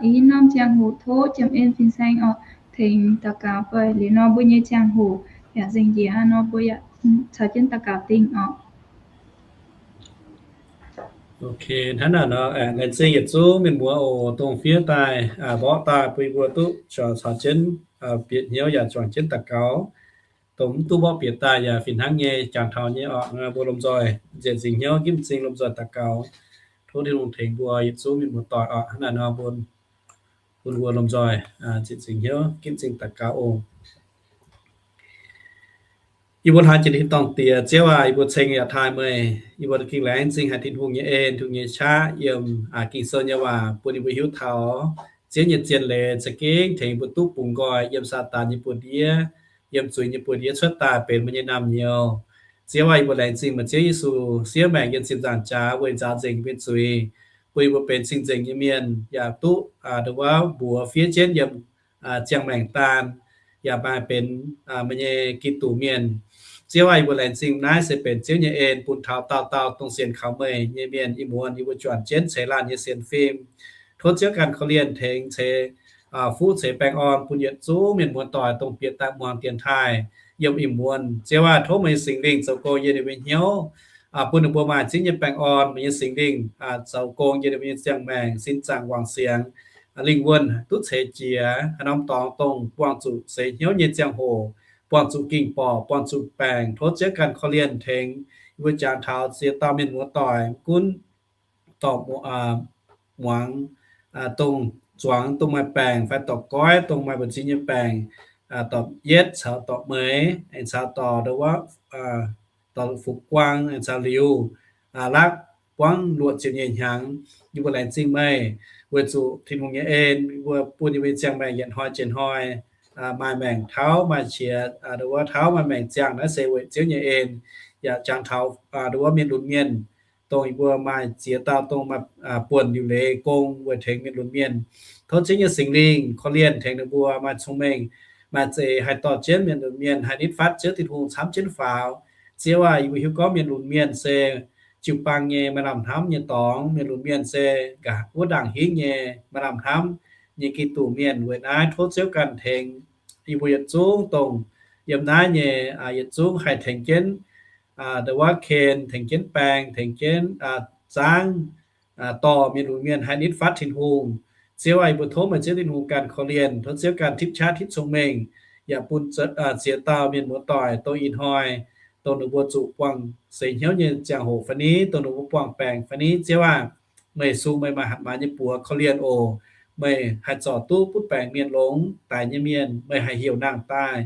Ih norm ziangh hoc tov jiem en fin-saeng orqc, tengx daux gaux fai liuz nor mbuo nyei ziangh hoc yaac nzengc njiec nor, mbuo yaac caux jienv daux gaux dingh orqc. Ok, hnangv naaic nor, laengz zingh yietc zungv mienh muoz oc, dongh fiev daaih mborqv daaih bun yie mbuo duqv caux jienv bieqc hnyouv yaac juangc jienv daux gaux. Dongh mv duqv mborqv bieqc daaih yaac fih hnangv nyei, jangx taux nyei orqc, mbuo lomh nzoih nzieqc nzingc hnyouv, ginv m'zing lomh nzoih daux gaux. Tov Tin-Hungh tengx mbuo yietc zungv mienh muoz-doic orqc. Hnangv naaic nor, mbuo, bun mbuo lomh nzoih nzieqc nzingc hnyouv, ginv m'zing daux gaux oc. Yie mbuo hlaax jiex tin-dorngh Diex, Ziouv aac, yie mbuo ceng yaac taaih meih. Yie mbuo gengh laengz zingh haic Tin-Hungh nyei en, Tin-Hungh nyei qaqv yiem Ging-Sou nyei waac bun yie mbuo hiuv taux Ziouv nyei zien leiz za'gengh tengx mbuo duqv bungx nqoi yiem Saadaan nyei buoz-ndiev, yiem zuiz nyei buoz-ndiev cuotv daaih benx mbuo nyei naamh nyouz. Ziouv aac, yie mbuo laengz zingh meih Ziouv Yesu siev maengc yiem ziepc nzaangc jaax weic nzaaux nzengc mbuo nyei zuiz, bun yie mbuo benx cing-nzengc nyei mienh, yaac duqv nduov mbuox fiev jienv yiem ziangh maengc daan. yaac maaih benx meih nyei Giduc mienh. Ziouv aah, yie mbuo laengz zingh naaiv se benx Ziouv nyei en bun taux dauh dauh dongh sienx kaux meih nyei mienh. Ih muonz yie mbuo juangc jienv ceix laanh nyei sienx fim. Tov Ziouv ganh korv-lienh tengx ceix fuqv ceix baengh orn bun yietc zungv mienh muoz-doic dongh bieqc daaih muangx dienx taaih yiem ih muonz. Ziouv aah, tov meih nyei Singx Lingh zoux gong yiem ninh mbuo hnyouv, bun ninh mbuo maaih Ziouv nyei baengh orn. Meih nyei Singx Lingh zoux gong yiem ninh mbuo nyei ziangh maengc, sin zaangc wangc siangx, lingh wuonh duqv ceix jiez. Haaix norm dorngx dongh buangh zuqc seix hnyouv nyei ziangh hoc, buangh zuqc ging-borqc, buangh zuqc baengc, tov Ziouv ganh korv-lienh tengx yie mbuo jangx taux ziex dauh mienh muoz-doic, gunv dorh muangx, dongh zuangx dongh maaih baengc fai dorh goiv dongh maaih mbu'ziex nyei baengc, dorh yietv caux dorh meix, aengx caux dorh ndo wuov, dorh fuqv guang, aengx caux liuz, lakv buangv luoqc ziepc nyeic hnyangx. Yie mbuo laengz zingh meih weic zuqc Tin-Hungh nyei en, yie mbuo bun yie mbuo nyei ziangh maengc yietc hnoi jiex hnoi maaih maengc tauv, maaih qiex ndo wuov tauv, maaih maengc ziangh. Naaiv se weic Ziouv nyei en. Yaac jangx taux ndo wuov mienh lunx mienh, dongh yie mbuo maaih ziex dauh dongh maaih buonc liuc leiz gong weic tengx mienh lunx mienh. Tov Ziouv nyei Singx Lingh korv-lienh tengx ninh mbuo maaih cong-mengh, maaih za'eix haih dorh jienv mienh lunx mienh, haih nitv fatv Ziouv Tin-Hungh camv jienv faaux. Ziouv aah, yie mbuo hiuv gorngv mienh lunx mienh se jiu-baang nyei maaih lamh hnamv nyei dorngx. Mienh lunx mienh se nqa'haav wuov ndaangc hingv nyei maaih lamh hnamv nyei Giduc mienh. Weic naaiv tov Ziouv ganh tengx yie mbuo yietc zungv dongh yiem naaiv nyei yietc zungv haih tengx jienv ndo wuov ken, tengx jienv baeng, tengx jienv zaangv, dorh mienh lunx mienh haih nitv fatv Tin-Hungh. Ziouv aah, yie mbuo tov meih Ziouv Tin-Hungh ganh korv-lienh, tov Ziouv ganh tipv qaqv tipv cong-mengh, yaac bun ziex dauh mienh muoz-doic dongh ih hnoi dongh ninh mbuo zuqc buangh seix hnyouv nyei ziangh hoc fai ni, dongh ninh mbuo buangh baengc fai ni, Ziouv aah, meih sung meih maaih hatc maaz nyei buoz korv-lienh oc. Meih haih zorc duqv butv baengc mienh longx daic nyei mienh, meih haih heuc nangh daaih.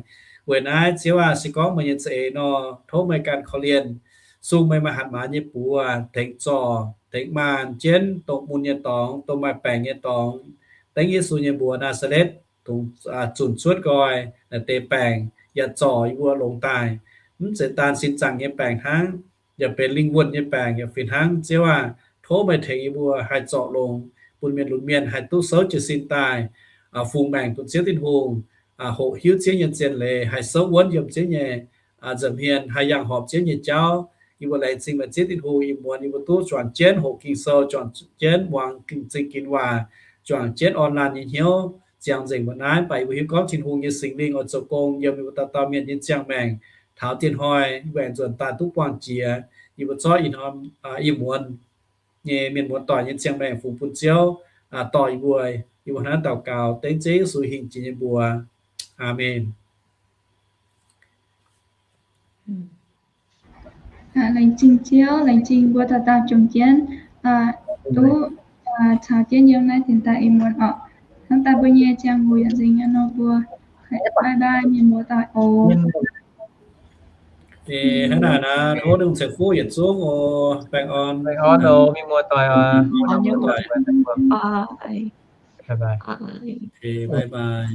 Weic naaiv Ziouv aah, se gorngv meih nyei za'eix nor, tov meih ganh korv-lienh, sung meih maaih hatc maaz nyei buoz tengx zorc tengx maanh jienv dongh mun nyei dorngx, dongh maaih baengc nyei dorngx. Dengv Yesu nyei mbuox Naa^saa^letv dongh zunc cuotv nqoi naaiv deix baengc yaac zorc yie mbuo longx daaih. Mv zeiz daan sin zaangc nyei baengc hnangv, yaac benx lingh wuonh nyei baengc yaac fih hnangv. Ziouv aah, tov meih tengx yie mbuo haih zorc longx, bun mienh lunx mienh haih duqv souv jiez sin daaih, fungx maengc bun Ziouv Tin-Hungh, hoqc hiuv Ziouv nyei zien leiz, haih souv wuonv yiem Ziouv nyei nza'hmien, haih yangh horpc Ziouv nyei jauv. Yie mbuo laengz zingh meih Ziouv Tin-Hungh, ih muonz yie mbuo duqv juangc jienv hoqc Ging-Sou, juangc jienv muangx Ging-Sou, Ging-Waac, juangc jienv orn laanh nyei hnyouv ziangx nzengc mbuo naaiv. Mv baac yie mbuo hiuv gorngv Tin-Hungh nyei Singx Lingh oix zoux gong yiem yie mbuo dauh dauh mienh nyei ziangh maengc taux dieh hnoi, yie mbuo aengx nzuonx daaih duqv buangh jiex. Yie mbuo zorqv ih hnoi, ih muonz nyei mienh muoz-doic nyei ziangh maengc fungx bun Ziouv dorh yie mbuo. Yie mbuo hnangv naaiv daux gaux dengv Ziouv Yesu hingh jiex nyei mbuox. Aamen. Laengz zingh Ziouv, laengz zingh mbuo dauh dauh jomc jienv duqv caux jienv yiem naaiv dienx daaih ih muonz orqc. Hnangv daaih mbuo nyei ziangh hoc yaac nzengc nyei nor, mbuo bye bye mienh muoz-doic oc. Hnangv naaic nor, tov Tin-Hungh ceix fuqv yietc zungv oc. Baengh orn, baengh orn oc, mienh muoz-doic oc. Bye bye.